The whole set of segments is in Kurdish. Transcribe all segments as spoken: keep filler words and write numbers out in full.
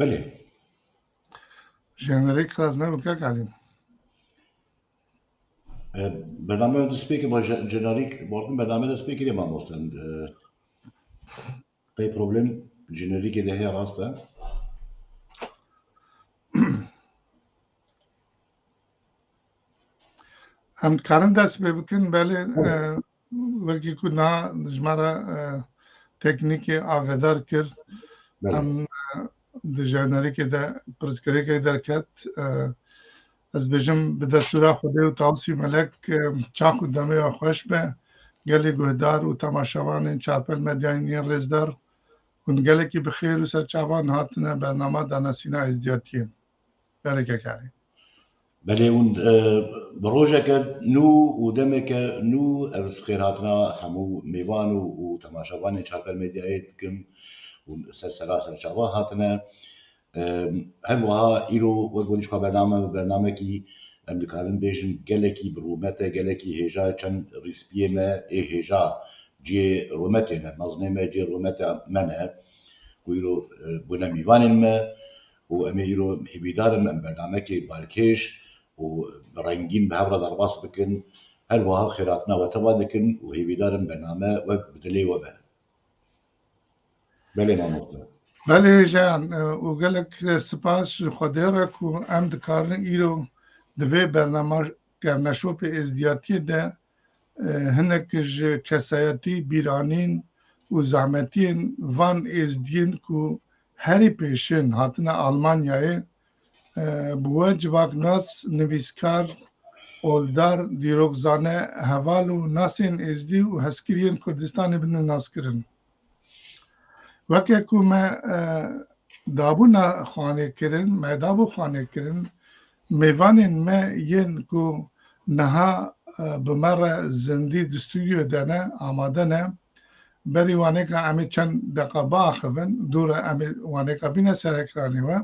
Belê. Jenerîk xwezne bike kalîn. E, bername dest pê kir, ma je-, jenerîk, bartin bername dest pê kirê mamoste. E, pey problem jenerîkê de heye, rast e. Em dikarin dest pê bikin, belê, e, wekî ku na ji me re, e, teknîkê avedar kir, Belê. em, e, di jenerîkê de pirsgirêkê derket. E, ez bêjim bi destûra Xwedê û Tawusî Melek, e, çax û demê we xweş be. Gelê guhdar û temaşevanên Çarpel Medyayên yên rêzdar, hûn gelekî bi xêr û serçavan hatine bernama danasîna êzdiyatiyê. Gelekek erê. Belê, hûn, e, bi rojeke nû û demeke nû ez xêrhatina hemû mêvan û, û temaşevanên Çarpel Medyayê dikim. Hûn ser sera serçava hatine. E, her wiha îro wek werî ji xwe bername, bernamekî em dikarin bêjin gelekî bi rûmet e, gelekî hêja ye. Çend rîspiyê me ê hêja cihê rûmetê ne, mezinê me cihê rûmetê me ne. Ku îro, e, bûne mîvanên me û em ê îro hêvîdar im em bernamekê balkêş û bi rengîn bi hev re derbas bikin. Her wiha xêrhatina we teva dikin û hêvîdar im bername wek bi dilê we be. Belê mamoste. Belê Jeyan, e, û gelek spas ji Xwedê re ku em dikarin îro di vê bernama kevneşopê êzdiyatiyê de, e, hinek ji kesayetî, bîranîn û zehmetiyên van êzdiyên ku herî pêşin hatine Almanyayê, e, bi we civaknas, nivîskar, oldar, dîrokzane, heval û nasên êzdî û hezkiriyên Kurdistanê bidin naskirin. Weke ku me, e, dabûna xwanê kirin, me dabû xwanê kirin, mêvanên me yên ku niha, e, bi me re zindî di stûdyoyê de ne, amade ne, berî wanêka em ê çend deqa biaxivin, dû re em ê wanêka bîne ser ekranê we.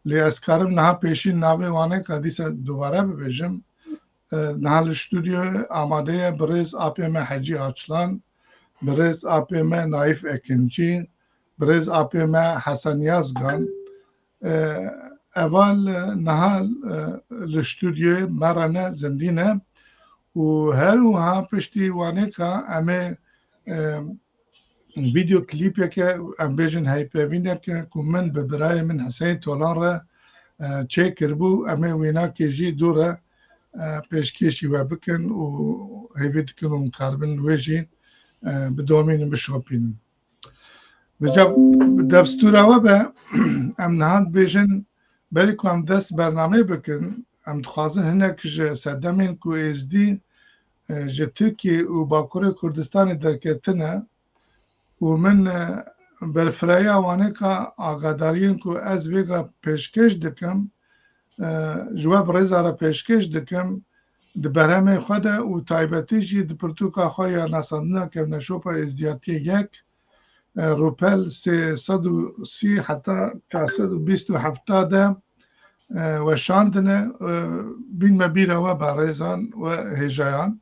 Lê ez karim niha pêşî navê wanêka dîsa dubare bibêjim. E, niha li stûdyoyê amade ye birêz apê me Hecî Açlan, birêz apê me Naîf Ekincî, birêz apê me Hesen Yazgan. E, eval, e, niha, e, li stûdyoyê me re ne, zindî ne û her wiha piştî wanêka em ê, e, vîdeo klîpeke, em bêjin heypevîneke ku min bi birayê min Heseyîn Tolan re, e, çêkiribû, em ê wênakê jî dû re, e, pêşkêşî we bikin û hêvî dikin hûn karibin wê jî, e, bidomînin, bişopînin. Bi ca-, bi destûra we be, em niha dibêjin, berî ku em dest bernameyê bikin, em dixwazin hinek ji sedemên ku êzdî, e, ji Tirkiyê û Bakurê Kurdistanê derketine û min, e, berfiraya wanêka agadariyên ku ez vêga pêşkêş dikim, e, ji we bi rêza re pêşkêş dikim, di berhemê xwe de û taybetî jî di pirtûka xwe ya nasandina kevneşopa êzdiyatiyê yek, e, rûpel sê sed û sî heta çar sed û bîst û heft de, e, weşandine, e, bînme bîra we berêzan û hêjayan.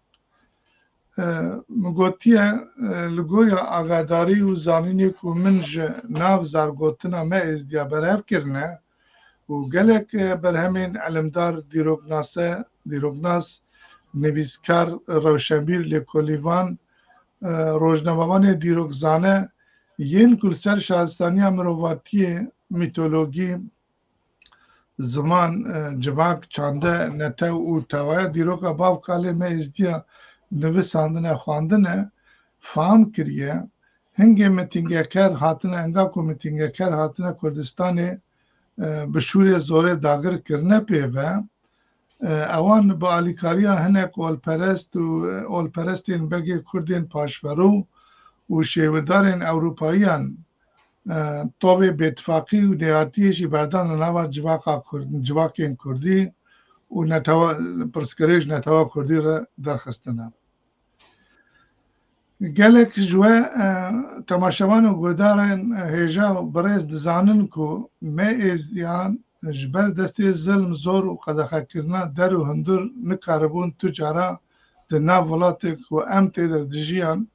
E, min gotiye, e, li gorî agadarî û zanînê ku min ji nav zargotina me êzdiya berhev kirine û gelek, e, berhemên ilimdar, dîroknase, dîroknas, nivîskar, rewşenbîr, lêkolîvan, e, rojnamevanê, dîrokzane yên ku li ser şaristaniya mirovatiyê, mîtologî, ziman, e, civak, çande, netew û tevaya dîroka bav kalê me êzdiya nivisandine, xwendine, fam kiriye. Hingê mitîngeker hatine, enga ku mitîngeker hatine Kurdistanê, e, bi şûrê zorê dagir kirine pê ve, e, ewan bi alîkariya hinek olperest û, e, olperestên begê Kurdên paşverû û şêwirdarên Ewropayiyan, e, tovê bêtifaqî û nêhatiyê jî berdane nava civaka Kurd, civakên Kurdî û netewa, pirsgirêk ji netewa Kurdî re derxistine. Gelek ji we, e, temaşevan û guhdarên, e, hêja û birêz dizanin ku me êzdiyan ji ber destê zilm, zor û qedexekirina der û hundir nikaribûn tu cara di nav welatê ku em tê de dijiyan,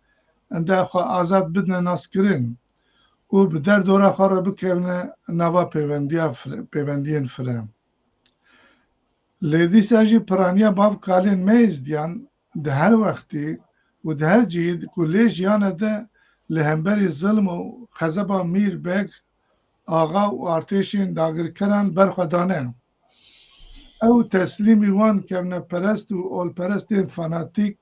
enda xwe azad bidine naskirin. û bi derdora xwe re bikevine nava pêwendiya fire, pêwendiyên fire. Lê dîsa jî piraniya bav kalên me êzdiyan di her wextî û di her cihî ku lê jiyane de li hemberî zilm û xezeba Mîr Beg Axa û artêşên dagirkeran berxwe dane. Ew teslîmî wan kevneperest û olperestên fanatîk,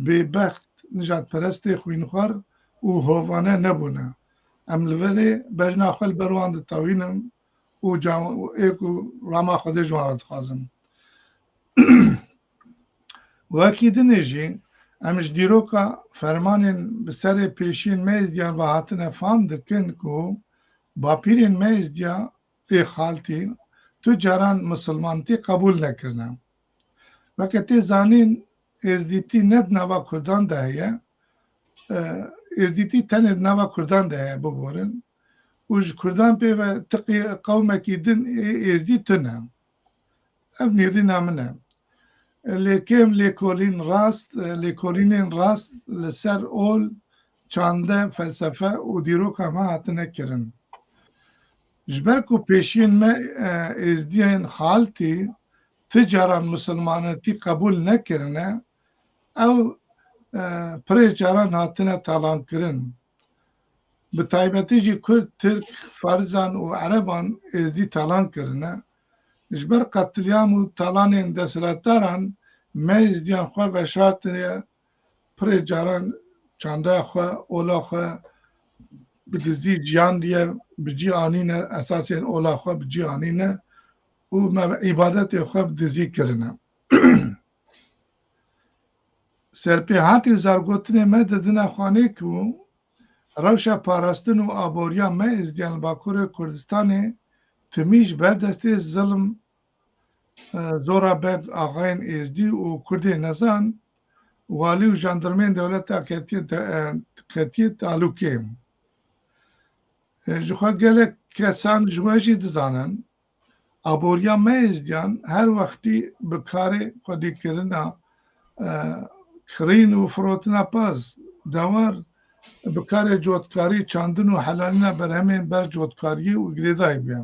bêbext, nijadperestê xwînxwar û hovane nebûne. Em li virê bejna xwe li ber wan ditewînin û cam-, û ê ku rama Xwedê ji wan re dixwazin. Wekî dinê jî em ji dîroka fermanên bi serê pêşiyên me êzdiyan ve hatine fam dikin ku bapîrên me êzdiya ê xaltî tu caran misilmantî qebûl nekirine. Weke tê zanîn, êzdîtî ne di nava kurdan de heye, e, êzdîtî tenê di nava kurdan de heye, biborin. Û ji kurdan pê ve ti qî-, qewmekî din ê êzdî tune. Ev nêrîna min e. Lê kêm lêkolîn rast, lêkolînên rast li ser ol, çande, felsefe û dîroka me hatine kirin. Ji ber ku pêşiyên me, e, êzdiyên xaltî ti caran misilmanetî qebûl nekirine, ew, e, pirê caran hatine talankirin. Bi taybetî jî Kurd, Tirk, Farizan û Ereban êzdî talan kirine. Ji ber qetilîam û talanên desthilatdaran me êzdiyan xwe veşartine, pirê caran çandeya xwe, ola xwe bi dizî ciyandiye, bi cî anîne, esasên ola xwe bi cî anîne û me îbadetê xwe bi dizî kirine. Serpêhatî zargotinê me didine xwanê ku rewşa parastin û aboriya me êzdiyan li Bakurê Kurdistanê timî ji ber destê zilm, e, zora beg axayên êzdî û kurdên nezan, walî û jandarmên dewleta ketiye te-, e, ketiye talûkê. E, ji xwe gelek kesan ji we jî dizanin. Aboriya me êzdiyan her wextî bi karê xwedîkirina, e, kirîn û firotina pez, dewar, bi karê cotkarî, çandin û helalîna berhemên ber cotkariyê û girêdayî bûye.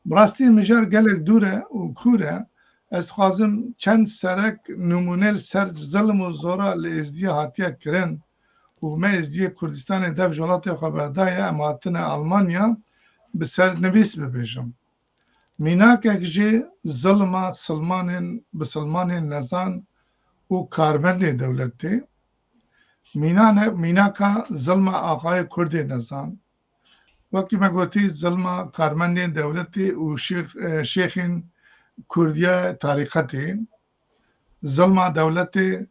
Bi rastî mijar gelek dûr e û kûr e. Ez dixwazim çend serek nimûne li ser zilm û zora li êzdiya hatiye kirin û me êzdiyê Kurdistanê dev ji welatê xwe berdaye, em hatine Almanya, bi sernivîs bibêjim. Mînakek jê zilma silmanên, bisilmanên nezan û karmendê dewletê. Mînane-, mînaka zilma axayê kurdê nezan. Wekî me gotî, zilma karmendên dewletê û şêx-, e, şêxên kurdiya tarîqetê, zilma dewletê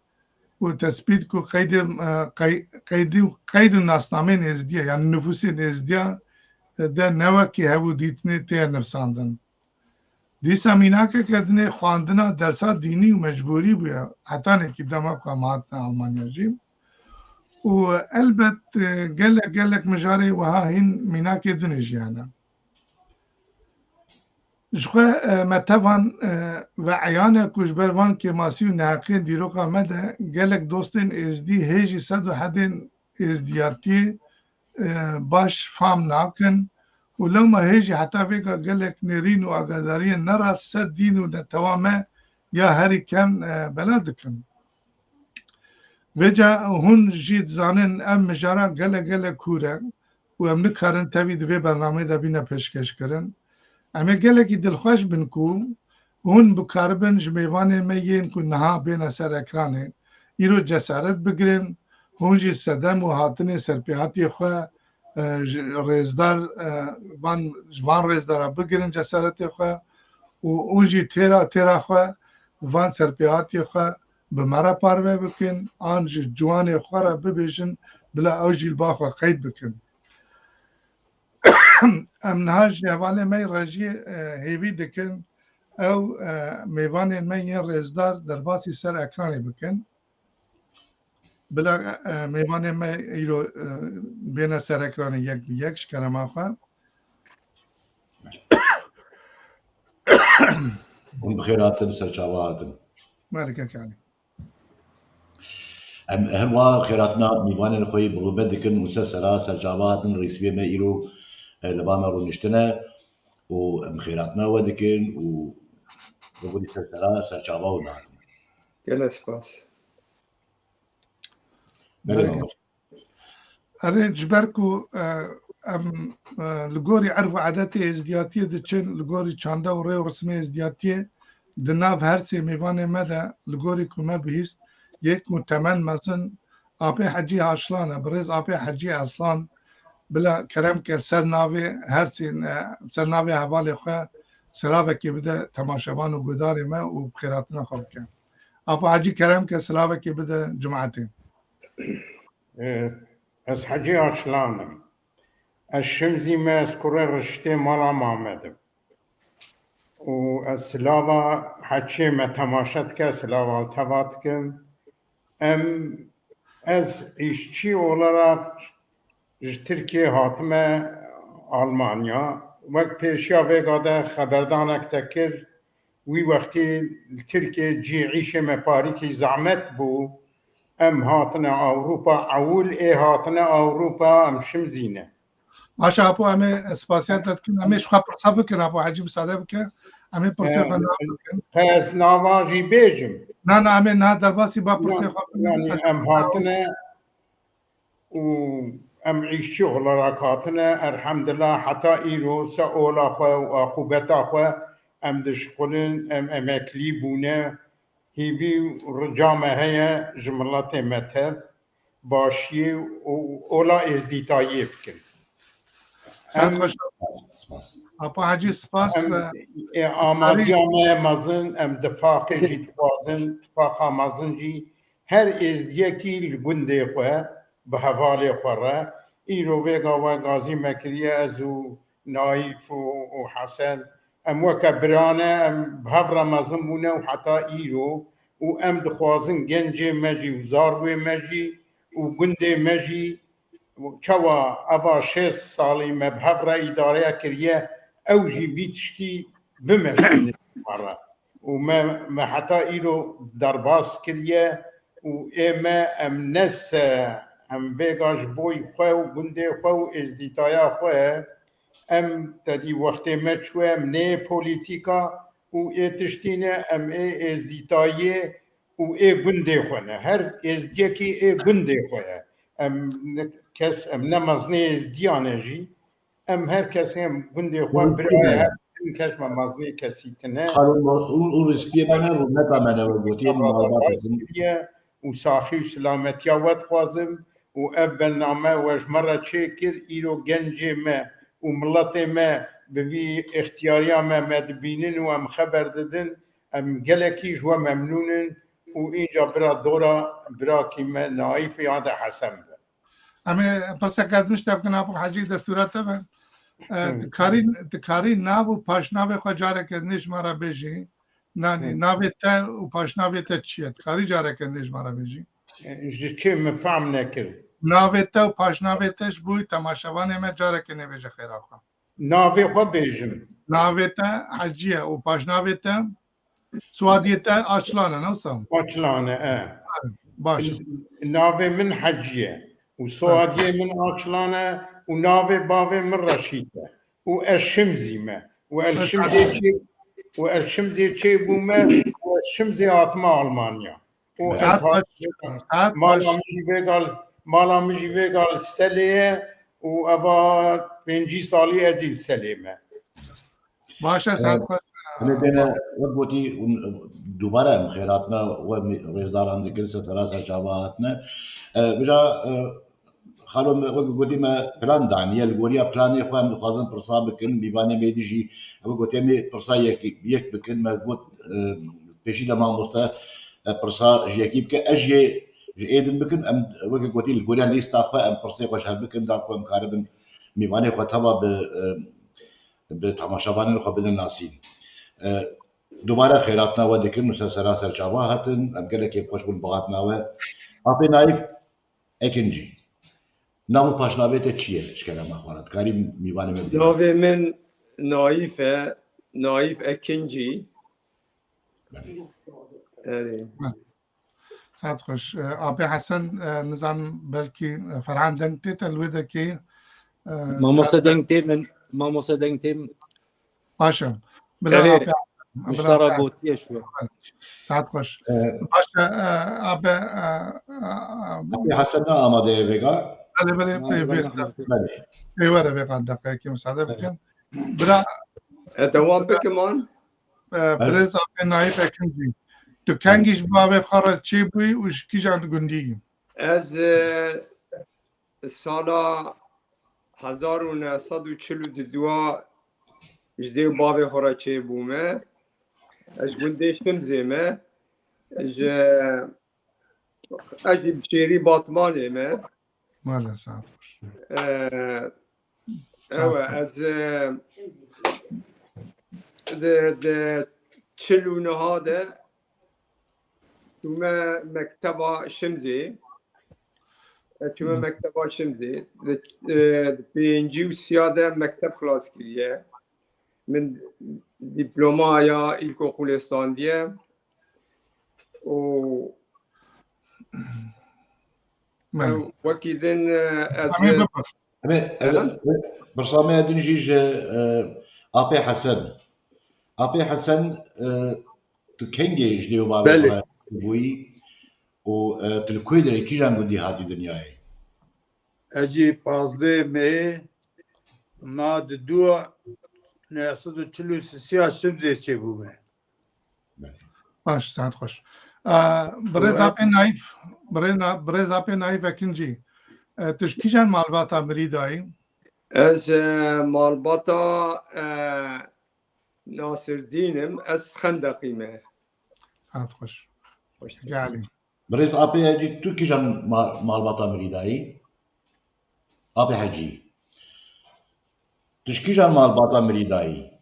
û tespît ku qeydê, e, qey-, qeydî û qeyd û nasnameyên êzdiya, yanî nifûsên êzdiya, e, de ne wekî hev û dîtinê tê nivsandin. Dîsa mînakeke dinê xwendina dersa dînî û mecbûrî bûye, hetanekî dema ku em hatine Almanya jî. Û elbet, e, gelek, gelek mijarê wiha hîn mînakê dinê jî hene. Ji xwe, e, me tevan, e, ve eyan e ku ji ber van kêmasî û neheqiyên dîroka me de gelek dostên êzdî hê jî sed û hedên êzdiyatiyê, e, baş fam nakin û lewma hê jî heta vêga gelek nêrîn û agadariyên nerast ser dîn û netewa me ya herî kevn, e, bela dikin. Vêca hûn jî dizanin ev mijara gelek gelek kûr e û em nikarin tevî di vê bernameyê de bîne pêşkêşkirin. Em ê gelekî dilxweş bin ku hûn bikaribin ji mêvanên me yên ku niha bêne ser ekranê, îro cesaret bigirin, hûn jî sedem û hatinê serpêhatiyê xwe, e, ji rêzdar, e, van, ji van rêzdara bigirin cesaretê xwe û hûn jî têra, têra xwe van serpêhatiyê xwe bi me re parve bikin, an ji ciwanê xwe re bibêjin, bila ew jî li ba xwe qeyd bikin. Em niha ji hevalê me yê rejiyê, e, hêvî dikin, ew, e, mêvanên me yên rêzdar derbasî ser ekranê bikin. Bila, e, mêvanên me îro, e, bêne ser ekranê yek bi yek ji kerema xwe. Hûn bi xêr hatin, ser çava hatin. Malike kanî. Em her wa xêratina mîvanên xwe yî bi rûmet dikin û ser sera serçava hatin rêsibiyê me îro, e, li ba me rûniştine û em xêratina we dikin û bi ser sera serçava û dihatin. Gelek spas. Belê, Belê. Erê, ji ber ku, e, em, e, li gorî erf û edetê êzdiyatiyê diçin, li gorî çanda û rê û rismê êzdiyatiyê di nav her sê mêvanê me de li gorî ku me bihîst, yek û temen mezin Apê Hecî Aşlan e, birêz Apê Hecî Aslan, bila kerem ke ser navê her sê, e, ser navê hevalê xwe silavekê bide temaşevan û guhdarê me û xêratina xwe bike. Apo Hecî kerem ke silavekê bide cimatê. Ez Hecî Aşlan im. Ez Şimzî me, ez kurê Riştê mala Mamed im. Û ez silava heçiyê me temaşe dike, silava li teva dikim. Em, ez îşçî olarak ji Tirkiyê hatime Almanya. Wek pêşiya vêga de xeberdanek te kir, wî wextî li Tirkiyê cî îşê me parîkî zehmet bû. Em hatine Ewropa, ewil ê hatine Ewropa, em Şimzî ne. Baş e, Apo, em ê spasiya te dikin. Em ê ji xwe pirsa bikin, Apo Hecî, misade bike. Em ê pirsê xwe niha bikin. Qe ez nava jî bêjim. Na, na, em ê niha derbasî ba pirsê xwe bikin. Yanî em hatine û em îşçî olarak hatine, elhamdulillah, heta îro se ola xwe û aqûbeta xwe em dişixulin, em emeklî bûne. Hîvî û rica me heye ji miletê me tev başiyê û ola êzdîtayiyê bikin. Saet Em, xweş. Spas. Apa Hecî, spas. Em, e, amadiya me mezin, em tifaqê jî dixwazin, tifaqa mezin jî her êzdiyekî li gundê xwe, bi hevalê xwe re. Îro vêga we gazî me kiriye, ez û Naîf û, û Hesen, em weke bira ne, em bi hev re mezin bûne û heta îro û em dixwazin gencê me jî û zarwê me jî û gundê me jî çawa eva şêst salî me bi hev re îdareya kiriye, ew jî vî tiştî bimeşînin re. Û me, me heta îro derbas kiriye û ê me em ne se, em vêga ji boy xwe û gundê xwe û êzdîtaya xwe, em tedî wextê me çûye, em nê polîtîka û ê tiştî ne, em ê êzdîtayiyê û ê gundê xwe ne. Her êzdiyekî ê gundê xwe ye. Em ne kes, em ne mezinê êzdiyan e jî. Em her kesê em gundê xwe birayê her, hin kes me mezinê kesî tine. Xalo, û, û rîspiyê me ne, rûmeta me ne, we gotiye, malbata kiriye û saxî û silametiya we dixwazim û ev bername we ji me re çêkir, îro gencê me û miletê me bi vî ixtiyariya me, me dibînin û em xeber didin. Em gelekî ji we memnûn in û înca bira dora birakî me Naîf ya de Hesen be. Em ê pirseke din ji te bikin, Apo Hecî, destûra te be. E, Hı. Dikarî, dikarî nav û paşnavê xwe careke nê ji me re bêjî. Nanî, Hı. Navê te û paşnavê te çi ye? Dikarî careke nê ji me re bêjî? E, ji çi min fehm nekir? Navê te û paşnavê te ji bo temaşevanê me careke nê bêje xêra xwe. Navê xwe bêjim. Navê te Hecî ye û paşnavê te Suadiyê te Açlan e, ne wisa? Açlan e, e. Baş. Navê min Hecî ye û soyadiyê min Açlan e û navê bavê min Reşîd e û ez Şimzî me û ez Şimzê çê, û ez Şimzê çêbûme û ez Şimzê hatime Almanya. Û ez Saet hat-, baş, saet mala baş. Min jî vêga, mala min jî vêga li Selê ye û eva pêncî salî ez ê li Selê me. Baş e, saet xweş. Em ê bêne, wek gotî, hûn, dubare em xêratina we rêzdaran dikin, ser sera serçava hatine. E, vêca, e, xalo me, wek gotî me plan daniye, li goriya planê xwe em dixwazin pirsa bikin, mîvanê me dî jî, wek gotî em ê pirsa yek, yek bikin, me got, e, pêşî de mamoste, e, pirsa ji yekî bike, ez jê ji ê din bikim, em wek gotî li goriya lîsta xwe em pirsê xwe ji hev bikin, da ku em karibin mîvanê xwe teva bi, e, bi temaşevanên xwe bidin nasîn. E, dubare xêratina we dikin û ser sera serçava hatin. Em gelekî xweş bûn bi hatina we. Apê Naîf Ekincî. Nav û paşnavê te çi ye? Ji kerema xwe re dikarî mîvanê me bidî? Navê min Naîf e. Naîf Ekincî. Belê. Erê. Saet xweş. E, Apê Hesen, e, nizanim belkî, e, Ferhan deng tê te li wê dekê, e, Mamoste deng tê min, mamoste deng tê min. Baş e. Bila Erê, Apê, bila miştara Apê. Gotiye şu. Saet xweş. Ee, Baş e, e, Apê, e, e, Apê Hesen ne amade ye vêga? Belê, belê, Navê belê, bana belê. Hesen. Belê. Ê were vê qandaqe, kim sade bikin. Bira, E, dewam bikim an. e, birêz Apê Naîf Ekincî. Tu kengî ji bavê xwe re çêbûyî û ji kîjan gundî yî? Ez e, sala hezar û neh sed û çil û du ji dê û bavê xwe re çêbûme. Ez ji gundê Şimzê me. Ji, ez jî bi şêrî Batmanê me. Mala saet xweş. E, ewe, ez e, di, di çil û niha de çûme mekteba Şimzê. E, çûme mekteba Şimzê. Di, e, di pêncî û siya de mekteb xilas kiriye. Min dîplomaya îlkokulê standiye. Û Belê. ew wekî din e, ez Em ê bipirsin. Em ê, ez, pirsa me din jî ji e, Apê Hesen. Apê Hesen, e, tu kengê ji dê û bavê Belê. xwe bûyî û e, tu li ku derê kîjan gundî hatî dinyayê? Ez jî pazdeh mehê ma di dua neh sed û çil û sisiya Şimzê çêbûme. Baş, saet xweş. E, birêz Û ev- Apê Naîf, birê na-, birêz Apê Naîf Ekincî. E, tu ji kîjan malbata mirî dayî? Ez e, malbata e, Nasirdîn im, ez Xendeqî me. Saet xweş. Xweş. Gelî. Birêz Apê Hecî, tu kîjan ma- malbata mirî dayî? Apê Hecî. Tu ji kîjan malbata mirî dayî?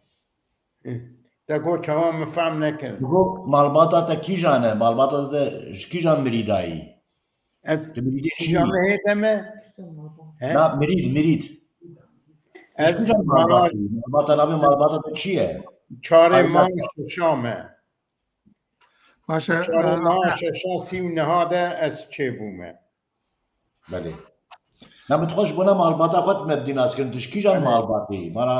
Te got çawa min fehm nekir. Tu got malbata te kîjan e? Malbata te ji kîjan mirî dayî? Ez Tu mirîdê çi kîjan yî? Mehê de me? He? Na, mirîd, mirîd. Ji Ez kîjan mala malbatî? Malbata navê malbata te çi ye? çarê Aynen. mah şeşa me. Baş e, Çarê e, mah şeşa sî û neha de ez çêbûme. Belê. Na, min dixwest ji bona malbata xwe me bi dî nas kirin. Tu ji kîjan Belê. malbatî? Mana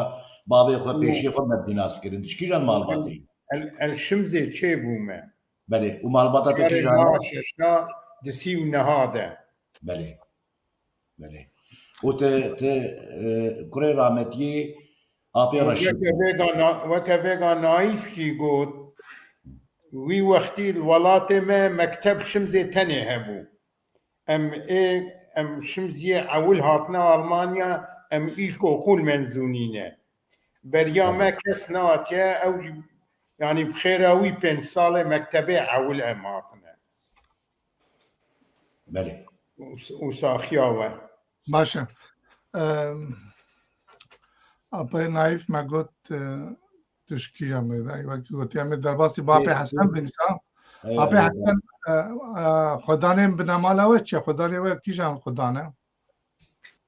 bavê xwe, Û- pêşiyê xwe me bi dî nas kirin. Tu ji kîjan malbatî? El, el Şimzê çêbûme. Belê. Û malbata te Çarê kîjan e? mah şeşa di sî û neha de. Belê. Belê. Û te, te, e, kurê rahmetiyê Apê Reşîd. Weke vêga na-, weke vêga Naîf jî got, wî wextî li welatê me mekteb Şimzê tenê hebû. Em ê, em Şimziyê ewil hatine Almanya, em îlkokul menzûnî ne. Beriya me kes nehatiye, ew jî, yanî bi xêra wî pênc salê mektebê ewil em hatine. Belê. Û, û saxiya we. Baş e. Em, Apê Naîf me got, e, tu ji kîjan mêve? Wekî gotiye, em ê derbasî bi Apê Ê, Hesen ê. bin sa. Ey, Apê ey, Hesen, e, e, xwedanên binemala we çi ye? Xwedanê we kîjan xwedan e?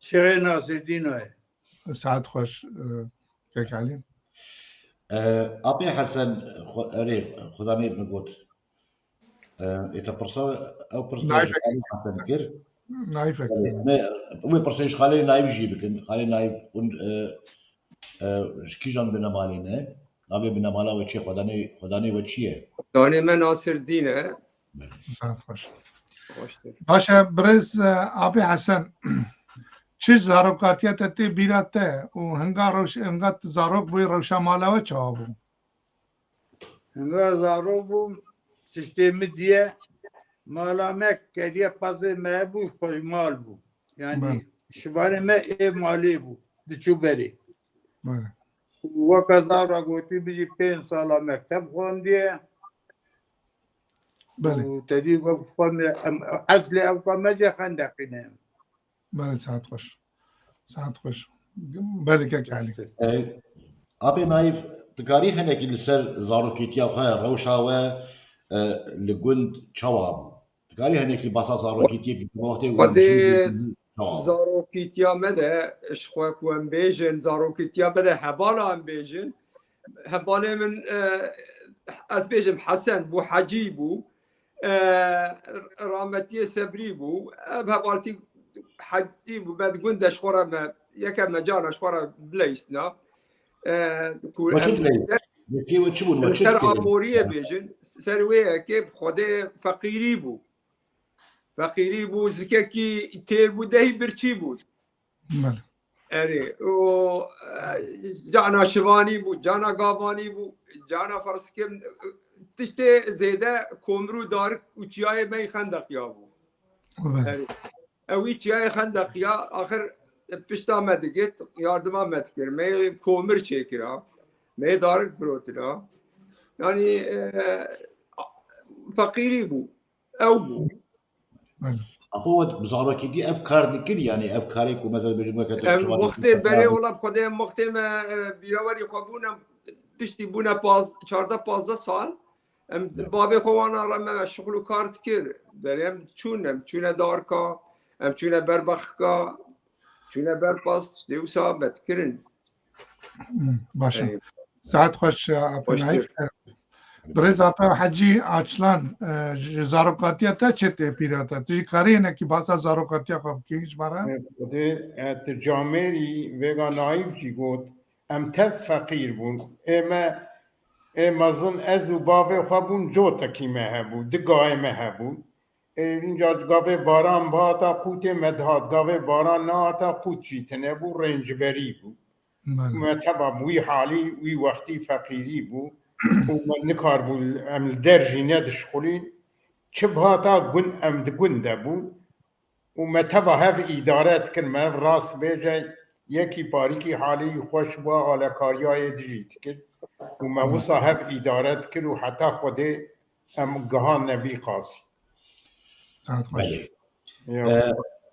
Şêxê Nasirdîn e. Saet xweş, e, Kek Elî. E, Apê Hesen, xwe-, erê, xwedanê min got. E, ê te pirsa, ew pirsa Naîf ji Xalê Hesen kir. Naîf Ekincî. Me, wê pirsê ji Xalê Naîf jî bikin. Xalê Naîf hûn, e, e, ji kîjan binemalê ne? Navê binemala we çi ye? Xwedanê, xwedanê we çi ye? Danê me Nasirdîn e. Saet xweş. Xweştir. Baş e, birêz, e, Apê Hesen. Çi zarokatiya te tê bîra te û hinga rewş-, hinga tu zarok bûyî rewşa mala we çawa bû? Hinga zarok bûm, tiştê min diye, mala me keriye pazê me bû, xweş mal bû. Yani Belê. şivanê me ê malê bû, diçû berê. Belê. Weke zara gotî bijî pênc sala mekteb xwendiye. Belê. Û te dî wek xwe me, em, eslê ewka me jê Xendeqî ne. Belê, saet xweş. Saet xweş. Belê Kek Elî. E, Apê Naîf, tu karî hinekî li ser zarokîtiya xwe, rewşa we, e, li gund çawa bû? Tu karî hinekî basa zarokîtiyê bikî, wextê we Xwedê dijî çawa bû? Zarokîtiya me de, ji xwe ku em bêjin, zarokîtiya me de hevala em bêjin. Hevalê min, e, ez bêjim Hesen bû, Hecî bû. e, rahmetiyê Sebrî bû. Ev hevaltî Hecî bû, me di gund de ji xwe re me, yeke me cara ji xwe re bileyistina. E, ku We çi em dileyî? Yekê we çi bûn? We em çi ser dikevin? Amoriyê bêjin, ser wê yekê bi Xwedê feqîrî bû. Feqîrî bû, zikekî têr bû, dehî birçî bû. Belê. Erê, û, e, cana şivanî bû, cana gavanî bû, cana fersikim, tiştê zêde komir û darik û çiyayê me yî xendeqiya bû. Belê. Erê. Ew wî çiyayê xendeqiya, axir pişta me digirt, yardima me dikir. Me komir çêkira, me darik firotira. Yanî, e, feqîrî bû. Ew bû. Belê. Apo we bi zarokî dî ev kar dikir, yanî ev karê ku mesela bêjim weke tu Em çawa wextê dikir, berê kar wela bi Xwedê em wextê me, e, bîrawerî xwe bûn, em piştî bûne paz-, çardeh pazdeh sal. Em Evet. Bavê xwe wana re me şixul û kar dikir. Berê em çûn, em çûne darka, em çûne ber bexika, çûne ber paz, tiştê wisa me dikirin. Hmm, baş e. Ey. Saet xweş, e, Apo Xweş Naîf. Birêz Apo Hecî Açlan, e, ji zarokatiya te çi tê pîra te? Tu jî karê hinekî bahsa zarokatiya xwe bikî ji me re? Ê Xwedê, e, tu camêrî vêga Naîf jî got, em tev feqîr bûn. Ê me, ê mezin ez û bavê xwe bûn, cotekî me hebû, du gayê me hebûn. Ê, înca gavê baran bihata qûtê me dihat, gavê baran nehata qût jî tune bû, rêncberî bû. Belê. Me teva bi wî halî, wî wextî feqîrî bû û me nikarbû em li der jî nedişxulîn. Çi bihata gund, em di gund de bûn û me teva hev îdare dikir. Me hev rast bêje, yekî parîkî halî xweş bû, alekariyayê dijî dikir û me Hı. wisa hev îdare dikir û heta Xwedê em gihandine vî qasî. Saet xweş. Belê. Ya. E,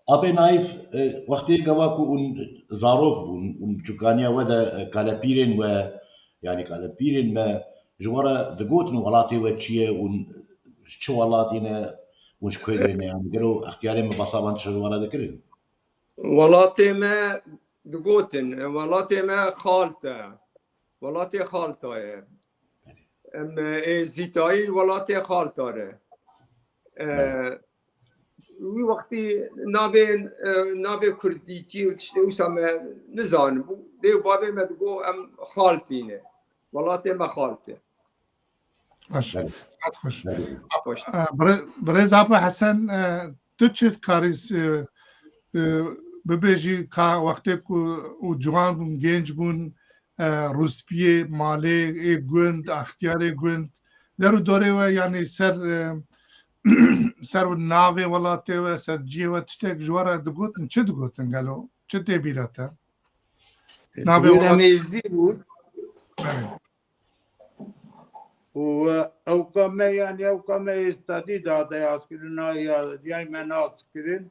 Apê Naîf, e, wextê gava ku hûn zarok bûn, hûn çûkaniya we de, e, kalepîrên we, yanî kalepîrên me ji we re digotin welatê we çi ye, hûn ji çi welatî ne, hûn ji ku derê ne, yanî gelo extiyarên me behsa van tişta ji we re dikirin? Welatê me digotin, welatê me Xalt e. Welatê Xalta ye. Em, e, Zîtayî welatê Xalta re. E, Belê. Wî wextî navê, e, navê kurdîtî û tiştê wisa me nizanibû. Dê û bavê me digot em Xaltî ne. Welatê me Xalt e. Baş. Belê. Saet xweş. Belê. Xweş. E, bire-, birêz Apo Hesen, e, tu çi karî, e, e, bibêjî ka wextê ku û ciwan bûn, genç bûn, e, rûspiyê malê, ê gund, extiyarê gund, der û dorê we, yanî ser, e, ser navê welatê we, ser ciyê we tiştek ji we re digotin, çi digotin gelo? Çi tê bîra te? E, Navê Kurê welat- Êzdî bû. Belê. Û, e, ewka me, yanî ewka me êstadî da dayaz kirin, na ya, yay me nas kirin.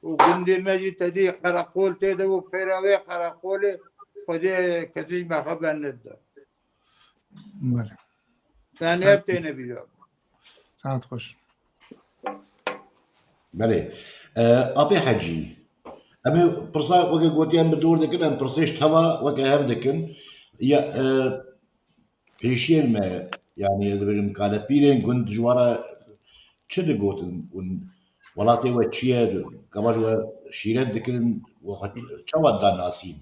Û gundê me jî tedî qereqol tê de bû, pêra wê qereqolê Xwedê kesî me xeber nedida. Belê. Yanî ev têne bîra. Saet xweş. Belê. E, Apê Hecî, em ê pirsa weke gotiye em bi dor dikin, em pirsê ji teva weke hev dikin. Ya, e, pêşiyên me, yanî ez dibêjim kalepîrên gund ji we re çi digotin? Hûn welatê we çi ye? Gava ji we şîret dikirin? We xwe çawa danasîn?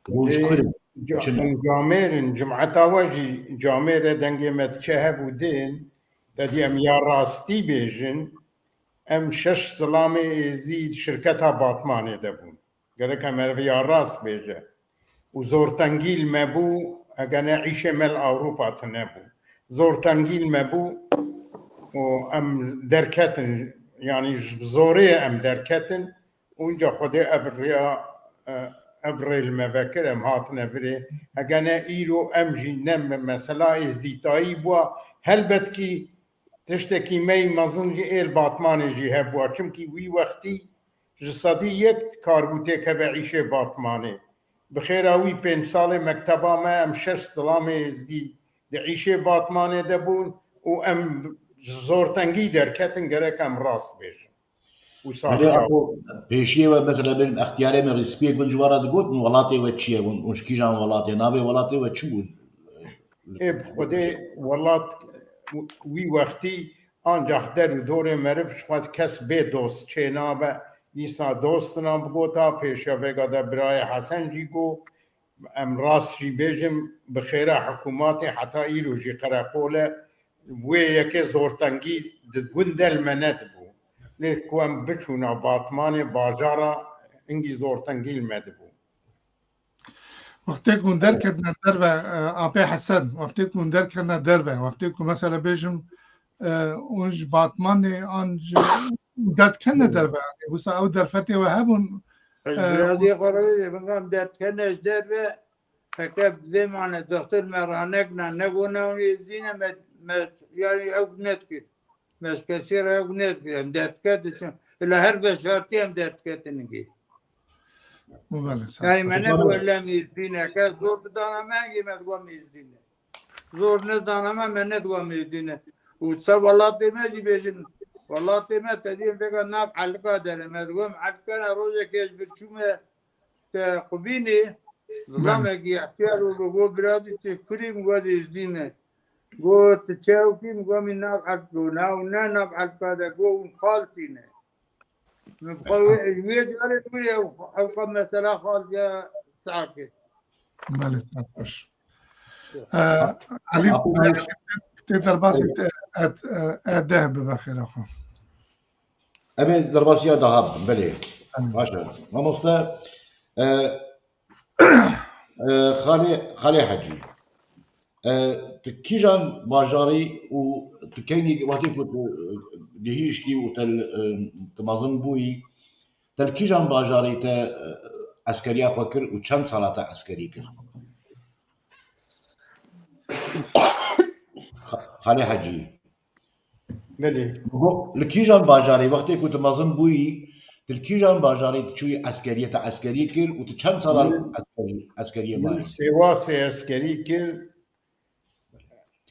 Hûn ji Ê, ku in? ca-, Çi ne? Hûn camêr in, cimeta we jî camêr e, dengê me diçe hev û din, te dî em ya rastî bêjin, em şeş zilamê êzdî di şirketa Batmanê de bûn. Gerek em ev ya rast bêje. Û zortengî li me bû, egene îşê me li Ewropa tune bû. Zortengî li me bû û em derketin, yanî ji bi zorê em derketin. Û înca Xwedê ev rêya, e, ev rê li me vekir, em hatine virê. Hegene îro em jî ne me-, mesela êzdîtayî bûa, helbetkî tiştekî me yî mezin jî êl Batmanê jî hebûa. Çimkî wî wextî ji sedî yek karibû têkeve îşê Batmanê. Bi xêra wî pênc salê mekteba me, em şeş zilamê êzdî di îşê Batmanê de bûn û em ji zortengî derketin, gerek em rast bêjin. Wisa Belê, apo, pêşiyê we, mesela, bêjim, extiyarê me rîspiyê gund ji we re digotin, welatê we çi ye? Hûn, hûn ji kîjan welatê? Navê welatê we çi bû? Ê, bi Xwedê welat wî wextî Ancax der û dorê meriv ji xwe kes bê dost çênabe. Dîsa dostina bigota, pêşiya vêga de birayê Hesen jî got, em rast jî bêjim, bi xêra hikûmatê heta îro jî qereqol e. Wê yekê zortengî di gund de li me nedibû. Lê ku em biçûna Batmanê, bajara, hingî zortengî li me dibû. Wextê ku hûn derketine derve, e, apê Hesen, wextê ku hûn derketine derve, wextê ku mesela bêjim, e, hûn ji Batmanê an ji, derdiketine derve, yanî, wisa ew derfetê we hebûn, Ez e, birazê xwe re bêjim, em derdiketine ji derve, heke vê mane dixtir me ranekna, negona hûn êzdî ne, me, me, yanî ew nedikir. Me ji kesê re ew nedikir, em derdiketin, çi? Bila her veşartî em derdiketin hingê. Belê, sağ ol. Yanî me nebû, ela em êzdî ne. Kes zor bidana me hingê me digo em êzdî ne. Zor nedana me, me nedigo em êzdî ne. Û se welatê me jî bêjin, welatê me te diyên vêga nav elika dere. Me digo em elika ne, rojekê ez birçûme te qubînê, zilamekî ihtiyar û go biradî tu kurî, min got êzdî ne. Got tu çewkî, min got min nav elika, nav ne nav elika de, got hûn xaltî ne. Min bi xwe wê, wê carê kurê ew, ew qe mesela xaltiya saxê. Belê, sağ ol. E, Elî, Apo, e, tê derbasî te, e, e, e, deh bibe xêra xwe. Em ê derbasiya daha bibin, belê. Tamam. Baş e. Mamoste, e, e, Xalê, Xalê Hecî. E, tu kîjan bajarî û tu keynî wextê ku tu, e, gihîştî û te, e, tu mezin bûyî, te li kîjan bajarî te, e, eskeriya xwe kir û çend sala te eskerî kir? Xa-, Xalê Hecî. Belê. Go-, li kîjan bajarê, wextê ku tu mezin bûyî, tu li kîjan bajarê tu çûyî eskeriyê, te eskeriyê kir û tu çend sala Min, eskerî-, eskeriyê min mayî? Sêwasê eskerî kir.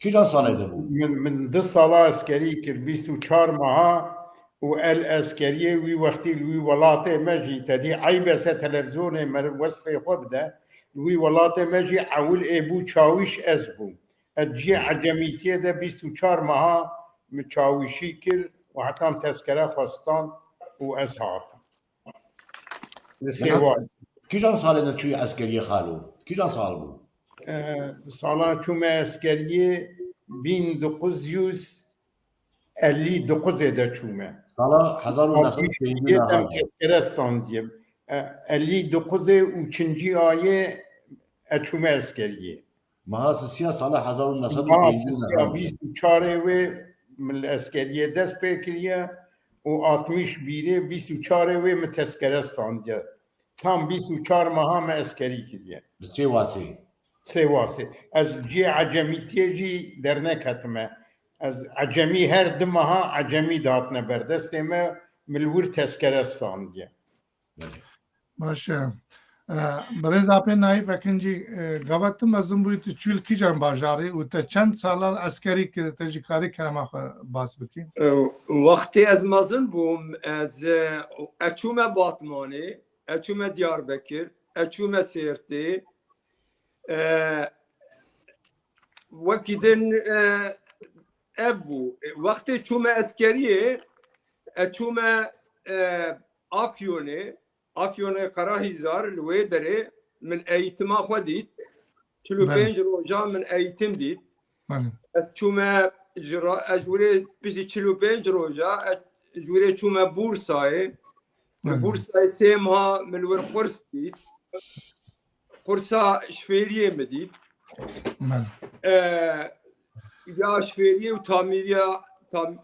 Kîjan salê de bû? Min, min du sala eskerî kir, bîst û çar meha û el eskeriyê wî wextî li wî welatê me jî, te dî eyb e se televîzyonê meriv wesfê xwe bide, li wî welatê me jî ewil ê bû çawîş ez bûm. Ez cihê ecemîtiyê de bîst û çar meha min çawîşî kir û heta min tezkere xwe stand û ez hatim. Li Sêwas. Kîjan salê de çûyî eskeriyê xalo? Kîjan sal bû? E, sala çûme eskeriyê bin dokuz yüz elli dokuzê de çûme. Sala hezar û neh sed û pêncî û neh de. Tezkere standiyê. E, elli dokuzê û çincî ayê ez çûme eskeriyê. Meha sisiya sala hezar û neh sed û pêncî û neh. Meha sisiya bîst û çarê wê min li eskeriyê dest pê kiriye û altmış birê bîst û çarê wê min tezkere standiye. Tam bîst û çar meha me eskerî kiriye. Li Sêwasê. Sêwasê. Ez cihê ecemîtiyê jî derneketime. Ez ecemî her du meha ecemî dihatine ber destê me, min li wir tezkere standiye. Baş e. E, birêz Apê Naîf Ekincî, e, gava tu mezin bûyî, tu çûyî li kîjan bajarî û te çend sala eskerî kir, te jî karî kerema xwe bas bikî? E, wextê ez mezin bûm, ez, e, ez çûme Batmanê, ez çûme Diyarbekir, ez çûme Sêrtê. E, wekî din, e, ev bû. Wextê çûme eskeriyê, ez çûme, e, Afyonê, Afyonê Qerahîzar, li wê derê min eğitima xwe dît. Çil û pênc roja min eğitim dît. Belê. Ez çûme ji ra-, ez ji wirê piştî çil û pênc roja, ez ji wirê çûme Bursayê. Li Belê. Bursayê sê meha min li wir qurs dît. Qursa ji fêriyê min dît. Belê. E, ya ji fêriyê û tamîriya, tam-,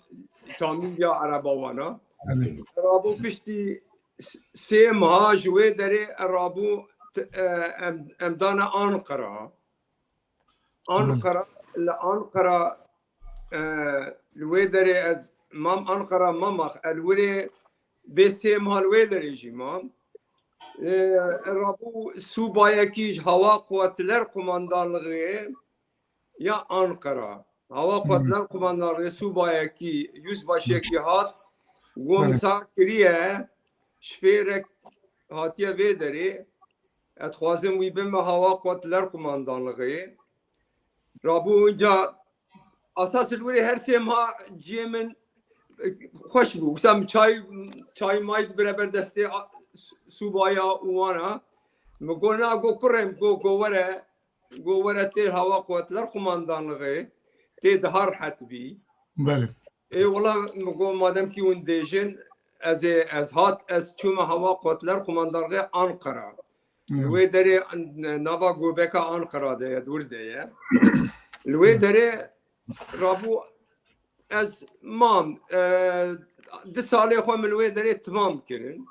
tamîriya erebawana. Belê. Rabû piştî s-, sê meha ji wê derê rabû t-, e, em, em dane Anqara. Anqara, li Anqara, e, li wê derê ez mam Anqara, mamax, ez li wirê bê sê mah li wê derê jî mam. E, rabû subayekî ji Hava Quwatler Kumandanlığê ya Anqara. Hava Quwatler Kumandanlığê subayekî, yüzbaşiyekî hat, got, min sar kiriye, şfêrek hatiye vê derê, ez dixwazim wî bime Hava Quwatler Kumandanlığê. Rabû înca Esas li wirê her sê meha ciyê min, e, xweş bû. Wisa min çay, çay may dibire ber destê a-, su-, subaya û wana. Min got, "Na," got, "kurê min," got, "got were, got were tê hava quwetler kumandanlığê, tê daha rehet bî." Belê. Ê wela, min got, "Madem kî hûn dêjin, ez ê, ez hat, ez çûme hava quwetler kumandanlığê Ankara." Li wê derê, n-, nava Gobeka Ankara de ye, dûr de ye. Li wê derê rabû ez mam, e, di salê xwe min li wê derê timam kirin.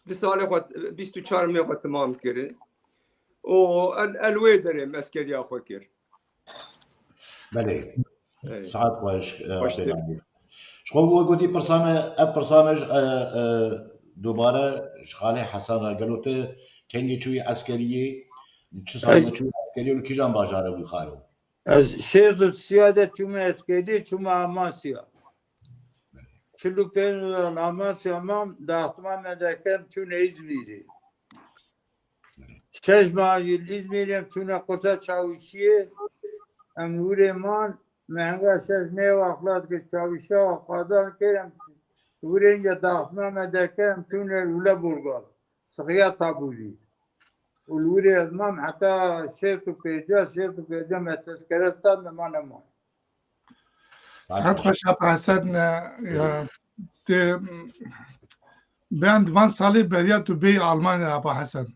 Di salê xwe, bîst û çar mê xwe timam kirin. Û el, el wê derê min eskeriya xwe kir. Belê. Ey. Saet xweş, e, Xweş Abdulhamîd. Ji xwe bû gotî pirsa me, ev pirsa me ji, e, e, dubare ji xalê Hesen re. Gelo te kengê çûyî eskeriyê? Çi sal Ez- de çûyî eskeriyê û li kîjan bajarê bû xalo? Ez şêst û sê de çûme eskeriyê, çûme Amasya. Çil û pênc sal Amasya mam, daxtima me derkem çûne Îzmîrê. Şeş mah jî li Îzmîrê em çûne kursa çawîşiyê. Em li wirê man, me henga şeş meh wa xilas kir, çawîşa xwe qadan kir, em li wirê înca daxtina me derket, em çûne Lüleburgaz. Sixiya tabûrî. Û li wirê ez mam heta şêst û pênc, şêst û pênc me tezkere stad, me mane man. Saet xweş, Apa Hesen, e, ya, te, ben di van salê beriya tu bêyî Almanya, Apa Hesen.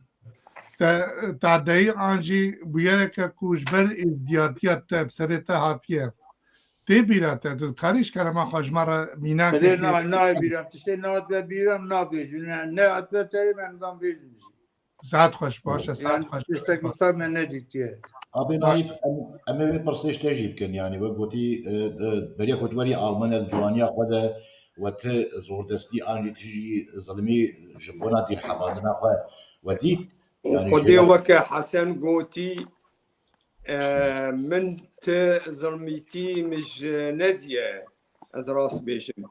Te, te deyî an jî bûyereke ku ji ber êzdiyatiya te, bi serê te hatiye. Tê bîra te, tu dikarî ji kerema xwe ji me re mînakê Belê, bidî? Na, nayê bîra, tiştê nehat ve bîra, nabêjim. Ne, nehat ve serê me nidan bêjim jî. Saet xweş, baş e, saet Yani xweş. Tiştek wisa me nedîtiye. Abê Naîf, em, em ê vê pirsê ji te jî bikin, yanî wek gotî, e, e, beriya ku tu werî Almanya di ciwaniya xwe de we ti zordestî an jî ti jî zilmî ji bona dîrhevandina xwe we dît. Yanî Xwedê jêra weke Hesen gotî, e, min ti zilmîtî min ji nediye, ez rast bêjim.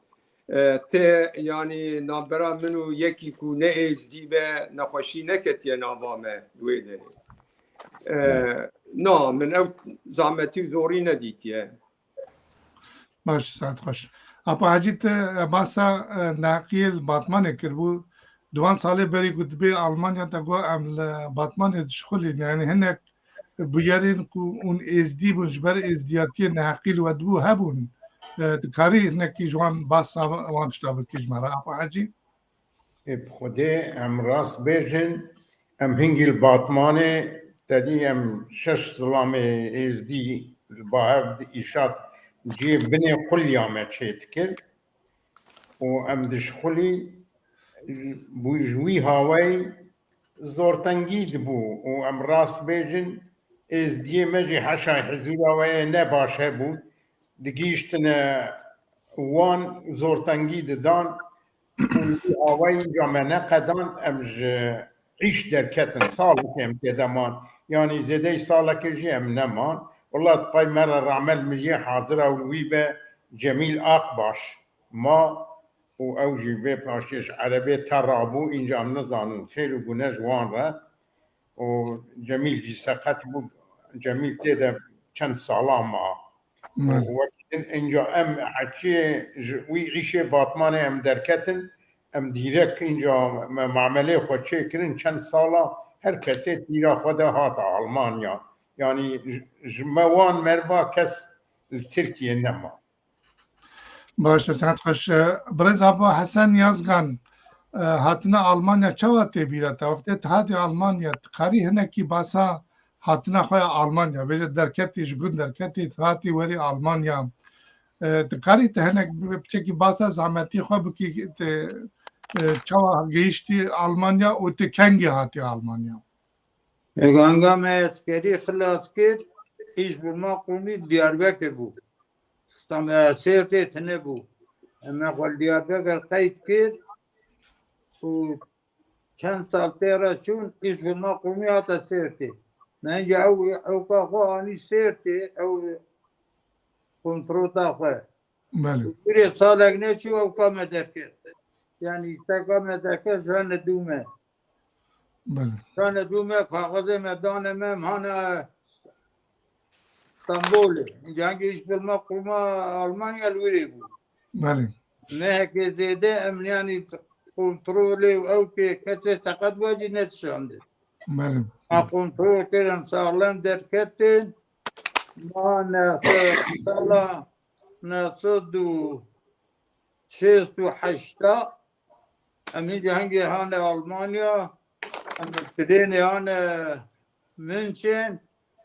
E, ti, yanî, navbera min û yekî ku ne êzdî be, nexweşî neketiye nava me li wê derê. E, na, min ew zahmetî û zorî nedîtiye. Baş, saet xweş. Apa Hecî, te basa, e, neheqiyê li Batmanê kiribû. Di wan salê berî ku dibê Almanya te got, em li Batmanê dişixulîn. Yanî hinek bûyerên ku hûn êzdî bûn, ji ber êzdiyatiyê neheqî li we dibû hebûn. E, dikarî hinekî ji wan basa wan tişta bikî ji me re, Apa Hecî? Ê, bi Xwedê em rast bêjin, em hingî li Batmanê, te dî em şeş zilamê êzdî li ba hev di îşat cihê binê quliya me çêdikir û em dişixulî bû ji wî hawayî zortengî dibû û em rast bêjin êzdiyê me jî heşa hizûra we yê ne baş hebû, digihîştine wan zortengî didan û li wî awayî înca me neqedand, em ji îş derketin, salekê em tê de man. Yanî zêdeyî salekê jî em neman. Wela di pey me re rame li mijê hazir e û li wî be Cemîl Akbaş ma û ew jî vê paşê ji erebê te rabû, înca em nizanin xêr û gune ji wan re. Û Cemîl jî seqet bû. Cemîl tê de çend sala ma. Û wekî din, înca em heçiyê ji wî îşê Batmanê em derketin, em dîrek înca me mamelê xwe çêkirin, çend sala her kesê tîra xwe de hate Almanya. Yanî ji, ji me wan merva kes li Tirkiyê nema. Baş e, saet xweş. E, birêz Apa Hesen Yazgan, e, hatina Almanya çawa tê bîra te? Wextê tu hatî Almanya, tu karî hinekî basa hatina xwe ya Almanya, bêje derketî, ji gund derketî, tu hatî werî Almanya. E, tu karî tu hinek bi-, piçekî basa zahmetî xwe bikî, tu, e, çawa gihiştî Almanya û tu kengî hatî Almanya? Ê, ganga me eskerî xilas kir, îş bi ma qûmî Diyarbekir bû. Stam-, e, Sêrtê tine bû. Em me xwe li Diyarbekir qeyd kir û çend sal tê re çûn, îş bi ma qûmî hate Sêrtê. Me înca ew, ew ka xwe anî Sêrtê, ew kontrota xwe. Belê. Kurê salek neçû ew ka me derket. Yanî îsteka me derket, jane dû me. Belê. Jane dû me, kaxizê me dane me, em hane Stenbolê. Cihangî îş bilma qurma Almanya li wîrê bû. Belê. Mehekê zêde em yanî kontrolê û ew pê kesê seqet wecî nedişandin. Belê. Ma kontrol kirin, saxlem derketin. Ma neh sed, sala neh sed û şêst û heşta, em hîn cihangê hane Almanya, em bi trênê hane München,